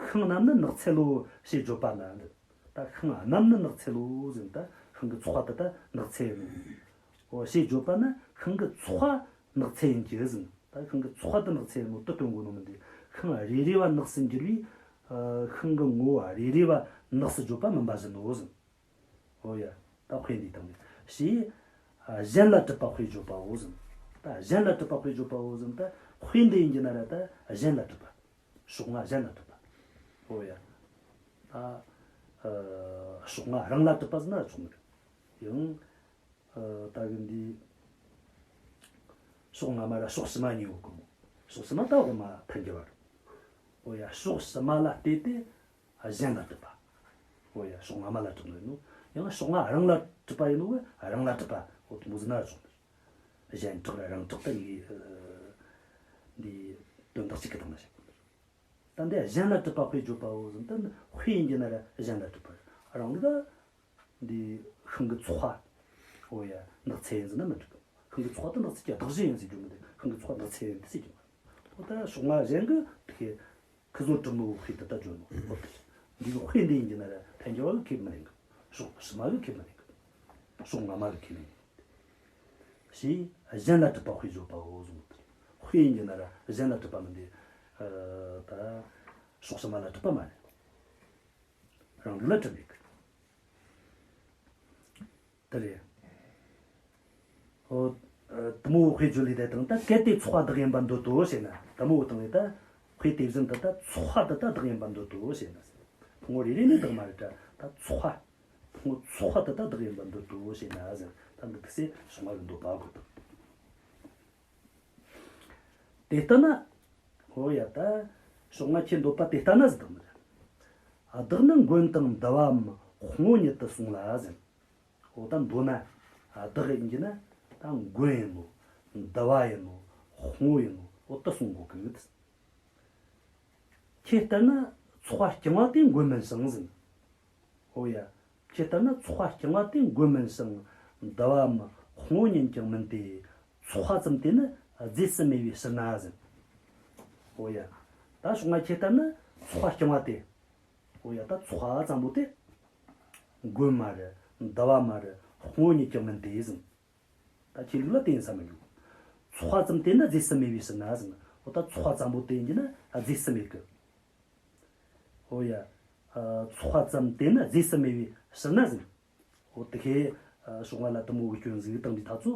ཤིང་རྣམས་ནི་ནགས་ཚལ་ལོ་ཞེས་བརྗོད་པ་ན་འདི། ད་ཤིང་རྣམས་ནི་ནགས་ཚལ་ལོ་ཟེར། ད་ཤིང་གི་ཚོགས་དེ་ད་ནགས་ཚལ་ཡིན་ནོ། འོ་ཞེས་བརྗོད་པ་ན་ཤིང་གི་ཚོགས་ནགས་ཚལ་ཡིན་གྱི་ཟེར། ད་ཤིང་གི་ཚོགས་དེ་ནགས་ཚལ་ཡིན་ནོ་དེ་སྟོན་གོ་ནོ་མིན་ཏེ། ཤིང་རེ་རེ་བ་ནགས་སུ་འགྱུར་བའི། ཤིང་གི་ངོ་བོ་རེ་རེ་བ་ནགས་སུ་བརྗོད་པ་མིན་པ་བཞིན་ནོ་ཟེར། ཨོ་ཡ། ད་དཔེ་འདི་དང་ནི་ཞེས། གཞན་ལ་གྲུབ་པ་དཔེ་བརྗོད་པའོ་ཟེར། ད་གཞན་ལ་གྲུབ་པ་དཔེ་བརྗོད་པའོ་ཟེར། ད་དཔེ་འདི་ཡིན་གྱི་ན་ར། ད་གཞན་ལ་གྲུབ་པ། ཕྱོགས་སྔ་གཞན་ལ་གྲུབ་པ། ཨོ་ཡ། ད་ཕྱོགས་སྔ་རང་ལ་གྲུབ་པ་ཟེར་ན་ཆོག་ནི་རེད། ཡང་། ད་གི་འདི་ཕྱོགས་སྔ་མ་ར་ཕྱོགས་ཕྱི་མ་གཉིས་ཡོད་གི་མོ། ཕྱོགས་ཕྱི་མ་ད་འོ་མ་ཐལ་འགྱུར་བ་རེད། ཨོ་ཡ། ཕྱོགས་ཕྱི་མ་ལ་ལྟོས་ཏེ་གཞན་ལ་གྲུབ་པ། ཨོ་ཡ། ཕྱོགས་སྔ་མ་ལ་གྲུབ་ནོ་ཡིན་ནོ། ཡང་ཕྱོགས་སྔ་རང་ལ་གྲུབ་པ་ཡིན་ནོ་གི་རང་ལ་གྲུབ་པ། འོ་དེ་མོ་ཟེར་ན་ཆོག་ནི་རེད། གཞན་གྲགས་ར་རང་གྲགས་ད་ཡི་འདི་དོན་དག་གཅིག་གི་སྟེང་ན་བཤད་གོ་ནི་རེད། ད་འདི་གཞན་ལ་གྲུབ་པ་དཔེ་བརྗོད་པའོ་ཟེར། ད་དཔེ་ཡིན་གྱི་ན་ར་གཞན་ལ་གྲུབ་པ་རང་གི་ད། འདི་ཤིང་གི་ཚོགས། ཨོ་ཡ། ནགས་ཚལ་ཡིན་ཟེར་ན་མི་འགྲིག་གམ། ཤིང་གི་ཚོགས་དེ་ནགས་ཚལ་གྱི་གདགས་གཞི་ཡིན་ཟེར་རྒྱུ་མི་འདུག། ཤིང་གི་ཚོགས་ནགས་ཚལ་ཡིན་ཟེར་རྒྱུ་མ་རེད། ཨོ་ད་ཕྱོགས་སྔ་གཞན་གྱི་དེ་ཁེ་ཁི་བཟོ་གྲུབ་ནོ་དཔེ་དེ་ད་བརྗོད་ནོ། ཨོ་དེ་འདི་གི་དཔེ་འདི་ཡིན་གྱི་ན་ར་ཐལ་འགྱུར་བ་གི་ཁེ་མི་ལེན་གམ། ཕྱོགས་ཕྱི་མ་གི་ཁེ་མི་ལེན་གམ། ཕྱོགས་སྔ་མ་གི་ཁེ་ལེན་གམ། ཞེས་གཞན་ལ་གྲུབ་པ་དཔེ་བརྗོད་པའོ་གསུངས། དཔེ་ཡིན་གྱི་ན་ར་གཞན་ལ་གྲུབ་པ་མིན་ཏེ། ད་ཕྱོགས་ཕྱི་མ་ལ་གྲུབ་པ་མ་རེད། རང་ལུགས་ལ་གྲུབ་པའི་ཁུལ། དེ་རེད། ཨོ། དེ་མོ་དཔེ་བརྗོད་ལས་དེ་དང་། ད་གལ་ཏེ་ཚོགས་པ་བདག་ཡིན་པར་འདོད་དོ་ཞེ་ན། དེ་མོ་བཏང་བས་ད་དཔེ་དེ་བཞིན་དུ་ད་ཚོགས་པ་དེ་ད་བདག་ཡིན་པར་འདོད་དོ་ཞེ་ན། ཕུང་པོ་རེ་རེ་ནི་བདག་མ་རེད་དྲ། ད་ཚོགས་པ། ཕུང་པོ་ཚོགས་པ་དེ་ད་བདག་ཡིན་པར་འདོད་དོ་ཞེ་ན་ཟེར། ད་འདི་ཚེ་ཕྱོགས་སྔ་གི་འདོད་པ་དགོས་དང་། དེ་ལྟ་ན། ཨོ་ཡ། ད་ཕྱོགས་སྔ་ཁྱེད་འདོད་པ་དེ་ལྟ་ན་ཟེར་དང་མི་རེད། བདག་ནི་མགོན་དང་འདུ་བའམ་དཔུང་པོ་ཉིད་དུ་གསུངས་ལ་ཟེར། འོ་ད་མདོར་ན་བདག་ཡིན་གྱི་ན་ད་མགོན་ཡིན་ནོ། འདུ་བ་ཡིན་ནོ། དཔུང་པོ་ཡིན་ནོ། འོ་ད་གསུང་དགོས་གི། ཁྱེད་ལྟར་ན་ཚོགས་པ་རྐྱང་བ་དེ་མགོན་མིན་ཞིང་ཟེར། འོ་ཡ། ཁྱེད་ལྟར་ན་ཚོགས་པ་རྐྱང་བ་དེ་མགོན་མིན་ཞིང་། འདུ་བའམ་དཔུང་བོ་ཉིད་ཀྱང་མིན་ཏེ། ཚོགས་པ་ཙམ་དེ་ནི་རྫས་སུ་མེད་པའི་ཕྱིར་ན་ཟེར། འོ་ཡ། ད་ཕྱོགས་སྔ་ཁྱེད་ལྟར་ན་ཚོགས་པ་རྐྱང་བ་དེ། འོ་ཡ། ད་ཚོགས་པ་ཙམ་པོ་དེ་མགོན་མ་རེད། འདུ་བ་མ་རེད། དཔུང་བོ་ཉིད་ཀྱང་མིན་ཏེ་ཟེར། ད་ཁྱེད་ལུགས་ལ་དེ་ཡིན་ས་མི་འདུག་ཚོགས་པ་ཙམ་དེ་ནི་རྫས་སུ་མེད་པའི་ཕྱིར་ན་ཟེར། འོ་ད་ཚོགས་པ་ཙམ་པོ་དེ་ཡིན་གྱི་ན་རྫས་སུ་མེད་གི། འོ་ཡ། ཨ། ཚོགས་པ་ཙམ་དེ་ནི་རྫས་སུ་མེད་པའི་ཕྱིར་ན་ཟེར། འོ་དེ་ཁའི་ཨ་ཕྱོགས་སྔ་ལ་དེ་མོ་གི་སྐྱོན་ཟིག་བཏང་དུས་ཐག་ཚོ།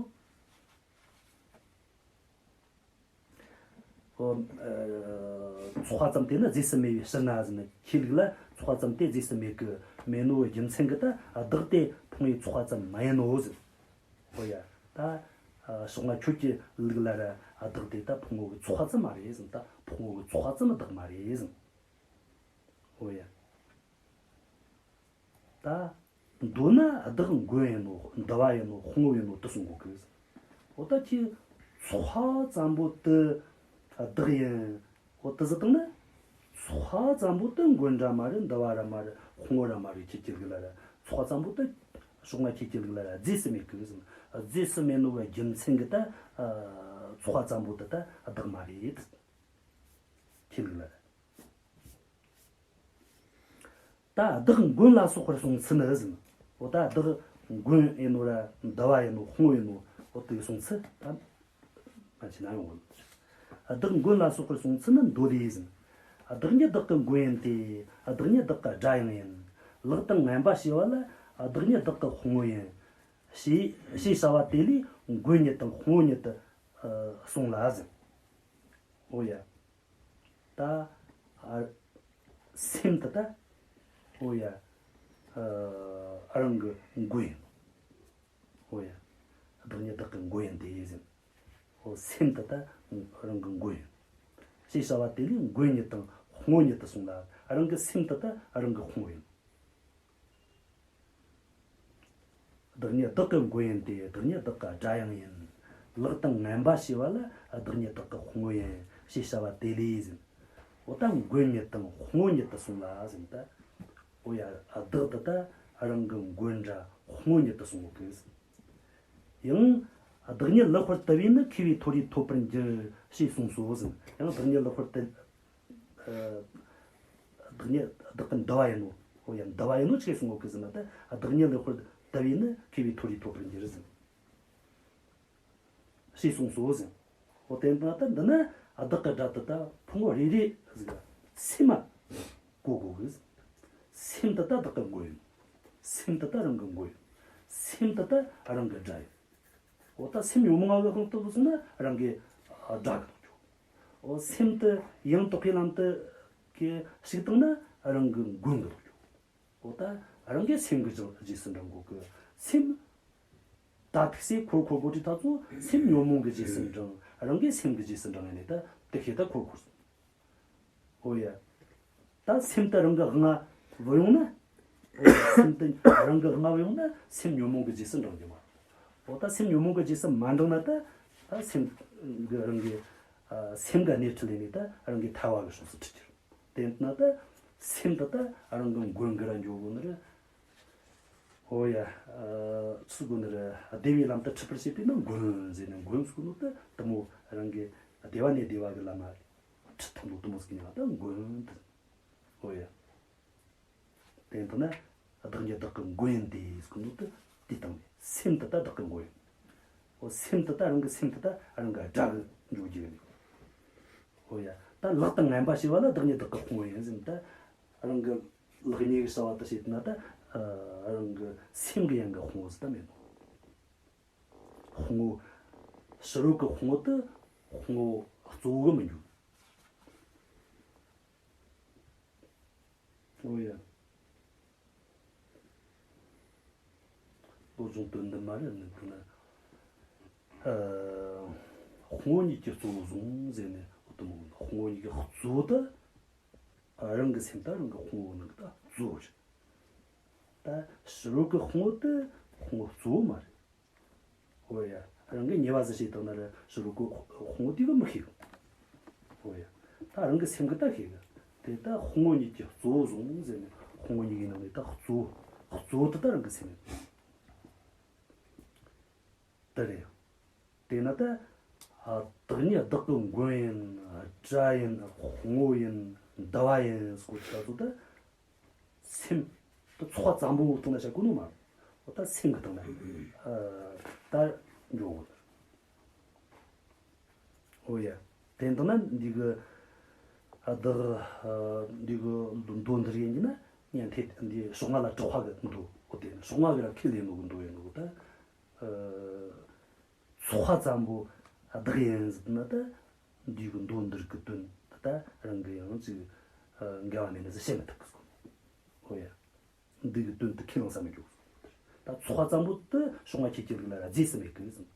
འོ། ཨ། ཚོགས་པ་ཙམ་དེ་ནི་རྫས་སུ་མེད་པའི་ཕྱིར་ན་ཟེར་ན། ཁྱེད་ལུགས་ལ་ཚོགས་པ་ཙམ་དེ་རྫས་སུ་མེད་གི། མེད་ནོ་རྒྱུ་མཚན་གི་ད་བདག་དེ་ཕུང་བོའི་ཚོགས་པ་ཙམ་མ་ཡིན་ནོ་ཟེར། འོ་ཡ། ད་ཨ་ཕྱོགས་སྔ་ཁྱོད་ཀྱི་ལུགས་ལ་ར་བདག་དེ་ད་ཕུང་བོ་གི་ཚོགས་པ་ཙམ་མ་རེད་ཟེར། ད་ཕུང་བོ་གི་ཚོགས་པ་ཙམ་བདག་མ་རེད་ཟེར། འོ་ཡ། ད་མདོར་ན་བདག་མགོན་ཡིན་ནོ། འདུ་བ་ཡིན་ནོ། དཔུང་བོ་ཡིན་ནོ་དེ་གསུང་གོ་གི། འོ་ད་ཁྱེད་ཚོགས་པ་ཙམ་པོ་དེ་བདག་ཡིན། འོ་དེ་ཟེར་བཏང་ན། ཚོགས་པ་ཙམ་པོ་དེ་མགོན་འདྲ་མ་རེད། འདུ་བ་ར་མ་རེད། དཔུང་བོ་ར་མ་རེད། ཁྱེད་ཀྱི་ལུགས་ལ་ར་ཚོགས་པ་ཙམ་པོ་དེ་ཕྱོགས་སྔ་ཁྱེད་ཀྱི་ལུགས་ལ་ར་རྫས་སུ་མེད་གི་ཟེར། རྫས་སུ་མེད་ནོ་བའི་རྒྱུ་མཚན་གི་ད་ཨ་ཚོགས་པ་ཙམ་པོ་དེ་ད་བདག་མ་རེད། ཁྱེད་ལུགས་ལ་ར། ད་བདག་མགོན་ལ་སོགས་པར་གསུངས་ཚུལ་ནི་ཟེར། འོ་ད་བདག་མགོན་ཡིན་ནོ་ར་འདུ་བ་ཡིན་ནོ་དཔུང་བོ་ཡིན་ནོ། འོ་དེ་གསུངས་ཚུལ་ད་མ་བྱས་ན་ཡོང་གི། བདག་མགོན་ལ་སོགས་པར་གསུངས་ཚུལ་ནི་མདོ་ལས་ཟེར། བདག་ཉིད་བདག་གི་མགོན་ཡིན་ཏེ། བདག་ཉིད་བདག་གི་དགྲ་ཡང་ཡིན། ལེགས་དང་ངན་པ་ཕྱེ་བ་ལ། བདག་ཉིད་བདག་གི་དཔུང་བོ་ཡིན། ཞེས་ཞེས་བྱ་བ་དེ་ལས་མགོན་ཉིད་དང་དཔུང་བོ་ཉིད་དུ་ཨ་གསུངས་ལ་ཟེར། འོ་ཡ། ད་ཨ་སེམས་དེ་ད། འོ་ཡ། ཨ་རང་གི་མགོན་ཡིན། འོ་ཡ། བདག་ཉིད་བདག་གི་མགོན་ཡིན་ཏེ་ཟེར། འོ་སེམས་དེ་ད་རང་གི་མགོན་ཡིན། ཞེས་བྱ་བ་དེ་ལས་མགོན་ཉིད་དང་དཔུང་བོ་ཉིད་དུ་གསུངས་ལ། རང་གི་སེམས་དེ་ད་རང་གི་དཔུང་བོ་ཡིན། བདག་ཉིད་བདག་གི་མགོན་ཡིན་ཏེ། བདག་ཉིད་བདག་གི་དགྲ་ཡང་ཡིན། ལེགས་དང་ངན་པ་ཕྱེ་བ་ལ། བདག་ཉིད་བདག་གི་དཔུང་བོ་ཡིན། ཞེས་བྱ་བ་དེ་ལས་ཟེར། འོ་ད་མགོན་ཉིད་དང་དཔུང་བོ་ཉིད་དུ་གསུངས་ལ་ཟེར་ད། འོ་ཡ། བདག་དེ་ད་རང་གི་མགོན་འདྲ་དཔུང་བོ་ཉིད་དུ་གསུངས་གི་ཟེར། ཡང་། བདག་ཉིད་ལེགས་པར་དུ་བས་ནི། མཁས་པས་མཐོ་རིས་ཐོབ་པར་འགྱུར། ཞེས་གསུངས་སོ་ཟེར། ཡང་བདག་ཉིད་ལེགས་པར་དུ། ཨ། བདག་ཉིད་བདག་གི་འདུ་བ་ཡིན་ནོ། འོ་ཡ། འདུ་བ་ཡིན་ནོ་ཆི་གསུང་གོ་གི་ཟེར་ན་ད། བདག་ཉིད་ལེགས་པར་དུ་བས་ནི། མཁས་པས་མཐོ་རིས་ཐོབ་པར་འགྱུར་ཟེར། ཞེས་གསུངས་སོ་ཟེར། འོ་དེ་ལྟར་ད་འདི་ན་བདག་གི་དགྲ་དེ་ད་ཕུང་བོ་རེ་རེ་ཟིག་སེམས་མ་གོ་དགོས་གི། སེམས་དེ་ད་བདག་གི་མགོན་ཡིན། སེམས་དེ་ད་རང་གི་མགོན་ཡིན། སེམས་དེ་ད་རང་གི་དགྲ་ཡིན། འོ་ད་སེམས་ཉོན་མོངས་ལྔ་གི་དབང་དུ་སོང་ན་རང་གི་དགྲ་གི་འདུག་ཆོག་འོ་སེམས་དེ་ཡང་དག་པའི་ལམ་དུ་གི་ཞུགས་བཏང་ན་རང་གི་མགོན་གི་འདུག་ཆོག་འོ་ད་རང་གི་སེམས་གི་རྗེས་སུ་འབྲང་དགོས་གི། སེམས་ད་ཐུག་སེ་འཁོར་འཁོར་དགོས་དུས་ད་ཚོ་སེམས་ཉོན་མོངས་གི་རྗེས་སུ་འབྲང་། རང་གི་སེམས་གི་རྗེས་སུ་འབྲང་ཡ་ནས་ད་དེ་ཤེས་ད་འཁོར་འཁོར་སོང་། འོ་ཡ། ད་སེམས་དེ་རང་གི་དབང་ང་བུད་ཡོང་ན། འོ་ཡ། སེམས་དེ་རང་གི་དབང་ང་བུད་ཡོང་ན་སེམས་ཉོན་མོངས་གི་རྗེས་སུ་འབྲང་རྒྱུ་མ་རེད། འོ་ད་སེམས་ཉོན་མོངས་གི་རྗེས་སུ་མ་འབྲང་ན་ད། ད་སེམས་གི་རང་གི་ཨ་སེམས་གི་གནས་ཁྲིད་ལས་ནས་ད་རང་གི་ཐར་བ་གི་ཕྱོགས་སུ་ཁྲིད་རྒྱུ་རེད། དེ་ན་ད་སེམས་དེ་ད་རང་གི་མགོན་གི་ར་འཇོག་དགོས་ནི་རེད། འོ་ཡ། ཨ་ཚུགས་དགོས་ནི་རེད། བདེ་བའི་ལམ་དུ་ཁྲིད་པར་བྱེད་པས་ན་མགོན་ཟེར་ནས། མགོན་ཟེར་ནོ་ད་དེ་མོ་རང་གི་བདེ་བ་ནས་བདེ་བ་གི་ལམ་མ་ཁྲིད་ཐུབ་ནོ་དེ་མོ་ཟིག་ཡིན་ན་ད་མགོན་ད། འོ་ཡ། དེ་ལྟ་ན་བདག་ཉིད་བདག་གི་མགོན་ཡིན་ཏེ་ཟེར་གི་འདུག་ཏུ་དེ་བཏང་ནས་སེམས་དེ་ད་བདག་གི་མགོན་ཡིན། འོ་སེམས་དེ་ད་རང་གི་སེམས་དེ་ད་རང་གི་དགྲ་གི་འཇོག་རྒྱུ་ཡིན། འོ་ཡ། ད་ལེགས་དང་ངན་པ་ཕྱེ་བ་ལ་བདག་ཉིད་བདག་གི་དཔུང་བོ་ཡིན་ཟེར་ན། ད་རང་གི་ལེགས་ཉེས་ཀྱི་བྱ་བ་དེ་བྱེད་ན་ད་རང་གི་སེམས་ཀྱི་ཡང་གི་དཔུང་བོ་ཟེར་ད་མེད་ནོ། དཔུང་བོ། ཕྱི་རོལ་གྱི་དཔུང་བོ་དེ་དཔུང་བོ་གཙོ་བོ་གི་མི་འཇུག་འོ་ཡ། བློ་སྦྱོང་དོན་ལྡན་མ་རེད་ནི་དེ་ན། ཨ་དཔུང་བོ་གཉིས་ཀྱི་གཙོ་བོ་བཟུང་ཟེར་ནས་འོ་དེ་མོ། དཔུང་བོ་གཉིས་ཀྱི་གཙོ་བོ་དེ་རང་གི་སེམས་དང་རང་གི་དཔུང་བོ་ནང་གི་ད་གཙོ་བོ་རེད། ད་ཕྱི་རོལ་གྱི་དཔུང་བོ་དེ་དཔུང་བོ་གཙོ་བོ་མ་རེད། འོ་ཡ། རང་གི་ཉེ་བ་ཟིག་བྱས་བཏང་ན་ར་ཕྱི་རོལ་གྱི་དཔུང་བོ་དེ་གི་མི་ཤེས་གི། འོ་ཡ། ད་རང་གི་སེམས་གི་ད་ཤེས་གི། དེ་ད་དཔུང་བོ་གཉིས་ཀྱི་གཙོ་བོ་བཟུང་ཟེར་ནས་དཔུང་བོ་གཉིས་ཀྱི་ནང་ནས་ད་གཙོ་བོ། གཙོ་བོ་དེ་ད་རང་གི་སེམས་ཡིན། དེ་རེད། དེས་ན་ད། ཨ། བདག་ཉིད་བདག་གི་མགོན་ཡིན། དགྲ་ཡིན། དཔུང་བོ་ཡིན། བདུད་བ་ཡིན་ཟེར་གོ་ད་ཚོ་ད། སེམས་ད་ཚོགས་པ་ཙམ་པོ་སྟེང་ན་བཤད་དགོས་ནོ་མ་རེད། འོ་ད་སེམས་ཀྱི་སྟེང་ན། ཨ། ད་འགྲོ་འོང་། འོ་ཡ། དེ་འདི་ན་འདི་གི། ཨ། བདག་ཨ། འདི་གི་མདོ་འདི་རིགས་ཡིན་གྱི་ན་ཉན་ཐད་འདི་ཕྱོགས་སྔ་ལ་གྲགས་པ་གི་མདོ། འོ་དེ་ཕྱོགས་སྔ་གི་ར་ཁས་ལེན་ནོ་གི་མདོ་ཡིན་ནོ་གི་ད། ཨ། ཚོགས་པ་ཙམ་པོ་བདག་ཡིན་ཟེར་ན་ད། འདི་གི་མདོ་འདི་རིགས་ཀྱི་དོན་ད་ད་རང་གི་ཡང་ཅིག་ཨ། འགལ་བ་མེད་ནི་ཟེར་བཤད་མི་ཐུབ་གི་སོ། འོ་ཡ། འདི་གི་དོན་དུ་ཁས་བླངས་ས་མི་འགྱུར། ད་ཚོགས་པ་ཙམ་པོ་དེ་བྱུང་བ་ཁྱེད་ཀྱི་ལུགས་ལ་ར་རྫས་སུ་མེད་གི་ཟེར།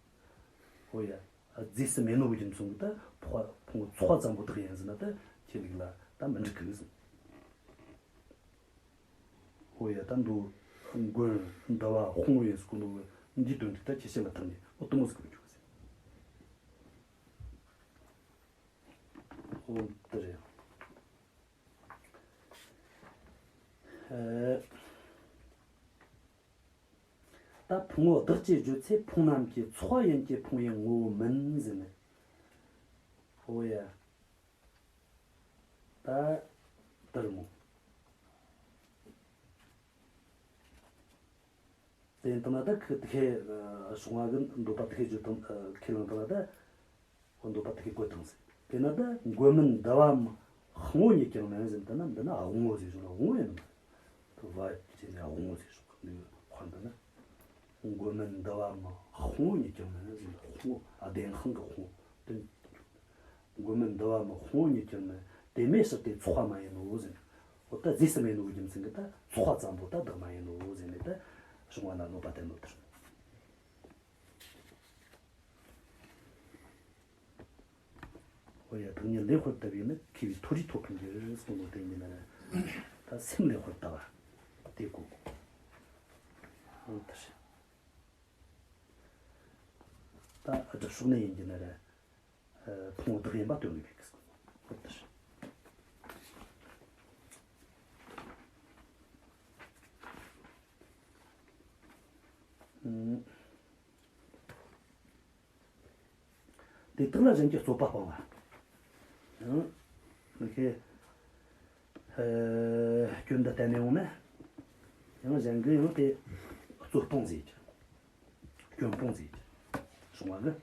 འོ་ཡ། རྫས་སུ་མེད་ནོ་གི་རྒྱུ་མཚན་གྱིས་ད་ཕུང་བོ་ཕུང་བོ་ཚོགས་པ་ཙམ་པོ་བདག་ཡིན་ཟེར་ན་ད་ཁྱེད་ལུགས་ལ་ད་མི་འགྲིག་གི་ཟེར། འོ་ཡ། ད་མདོ་མགོན་བདུད་བ་དཔུང་བོ་ཡིན་ཟེར་གོ་ནོ་གི་འདིའི་དོན་དུ་ད་ཁྱེད་བཤད་མ་ཐུབ་ནས་འོ་དེ་མོ་ཟེར་གི་འགྱུར་ཟེར། འོ་དེ་རེད། ཨེ། ད་ཕུང་བོ་བདག་ཅེས་བརྗོད་ཚེ་ཕུང་རྣམས་ཀྱི་ཚོགས་པ་ཡིན་གྱི་ཕུང་བོའི་ངོ་བོ་མིན་ཟེར་ནས། འོ་ཡ། ད་དེ་རེད་མོ། དེ་ཡིན་དང་ན་ད་ཁི་དེ་ཁའི་ཨ། བྱུང་བ་གི་འདོད་པ་དེ་ཁའི་བརྗོད་དང་ཨ། ཁས་བླངས་དང་ན་ད། འོ་འདོད་པ་དེ་ཁའི་བཀོད་དང་ཟེར། དེ་ན་ད་མགོན་མིན་བདུད་བམ་དཔུང་བོ་ཉིད་ཀྱང་མིན་ཟེར། ད་ན་འདི་ན་དཔུང་བོ་ཟེར་ཞོག་ལ་དཔུང་བོ་ཡིན་ནམ། དུ་བ་ཅི་ནས་དཔུང་བོ་ཟེར་ཞོག་འདི་ཁོ་འདི་ན། མགོན་མིན་བདུད་བམ་དཔུང་བོ་ཉིད་ཀྱང་མིན་ཟེར། དཔུང་བོ་ཨ། བདེན་དཔང་གི་དཔུང་བོ་དོན། མགོན་མིན་བདུད་བམ་དཔུང་བོ་ཉིད་ཀྱང་མིན། དེ་མེད་ཕྱིར་དེ་ཚོགས་པ་མ་ཡིན་ནོ་ཟེར། འོ་ད་རྫས་སུ་མེད་ནོ་གི་རྒྱུ་མཚན་གྱིས་ད་ཚོགས་པ་ཙམ་པོ་ད་བདག་མ་ཡིན་ནོ་ཟེར་ནས་ད་བྱུང་བ་ན་གནོད་པ་བསྟན་ནོ་དེ་རེད། འོ་ཡ། བདག་ཉིད་ལེགས་པར་བཏབ་པས་ནི། མཁས་པའི་མཐོ་རིས་ཐོབ་པར་འགྱུར་གསུངས་ནོ་དེ་ཡིན་ན་ར། ད་སེམས་ལེགས་པར་བཏབ་པ་དེ་གོ། འོ་དེ་རེད། ད་སྒྲུབ་ཕྱོགས་ནས་ཡིན་གྱི་ན་ར། ཨ། ཕུང་པོ་བདག་ཡིན་པ་སྟོན་ནུས་པའི་སྐུ་གསུང་། དེ་དག་ལ་གཞན་གྱིས་རྩོད་པ་སྤང་བ། ཡང་མི་ཁའི་ཨ། སྐྱོན་འདི་བསྟན་ནས་འོང་ན། ཡང་གཞན་གྱིས་ཡང་དེ་རྩོད་སྤོང་ཟེར་གྱི། སྐྱོན་སྤོང་ཟེར་གྱི། བྱུང་བ་གི།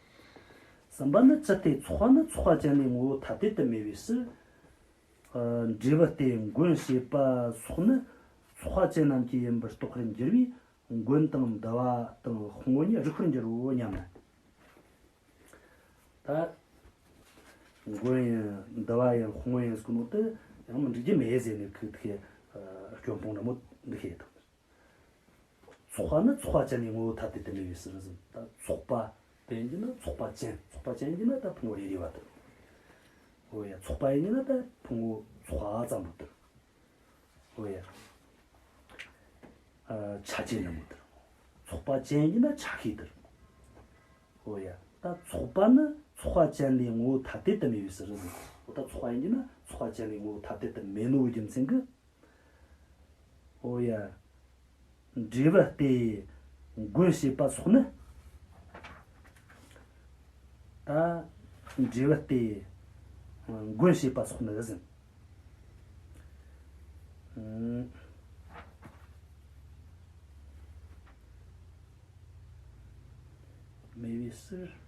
གསུམ་པ་ནི། ཅི་སྟེ་ཚོགས་པ་ནི་ཚོགས་པ་ཅན་ལས་ངོ་བོ་ཐ་དད་དུ་མེད་པའི་ཕྱིར། ཨ། འབྲས་བུ་སྟེ་མགོན་ཞེས་པ་སོགས་ནི་ཚོགས་པ་ཅན་རྣམས་ཀྱི་ཡིན་པར་རྟོགས་པར་འགྱུར་བས། མགོན་དང་བདུད་བ་དང་དཔུང་བོ་ཉིད་རིགས་པར་འགྱུར་རོ་སྙམ་ན། ད་མགོན་ཡིན་བདུད་བ་ཡིན་དཔུང་བོ་ཡིན་ཟེར་གོ་ནོ་དེ་ཡང་མི་འགྲིག་རྒྱུ་མེད་ཟེར་ནས་ཁོས་དེ་ཁའི་སྐྱོན་སྤོང་འདྲ་མོ་འདི་ཁའི་དང་། ཚོགས་པ་ནི་ཚོགས་པ་ཅན་ལས་ངོ་བོ་ཐ་དད་དུ་མེད་པའི་ཕྱིར་ཟེར། ད་ཚོགས་པ་དེ་ཡིན་ན་ཚོགས་པ་ཅན། ཚོགས་པ་ཅན་ཡིན་ན་ད་ཕུང་བོ་རེ་རེ་བ་དང་། འོ་ཡ། ཚོགས་པ་ཡིན་ན་ད་ཕུང་བོ་ཚོགས་པ་ཙམ་པོ་དང་། འོ་ཡ། ཨ། ཆ་བཅས་རྣམས་ལྟར། ཚོགས་པ་ཅན་ཡིན་ན་ཆ་ཤས་ལྟར། འོ་ཡ། ད་ཚོགས་པ་ནི་ཚོགས་པ་ཅན་ལས་ངོ་བོ་ཐ་དད་དུ་མེད་པའི་ཕྱིར་ཟེར། འོ་ད་ཚོགས་པ་ཡིན་གྱི་ན་ཚོགས་པ་ཅན་ལས་ངོ་བོ་ཐ་དད་དུ་མེད་ནོ་གི་རྒྱུ་མཚན་གྱིས། འོ་ཡ། འབྲས་བུ་སྟེ་མགོན་ཞེས་པ་སོགས་ནི། ད་འབྲས་བུ་སྟེ་མགོན་ཞེས་པ་སོགས་ནི་ཟེར། ཨུམ། མེད་པའི་ཕྱིར།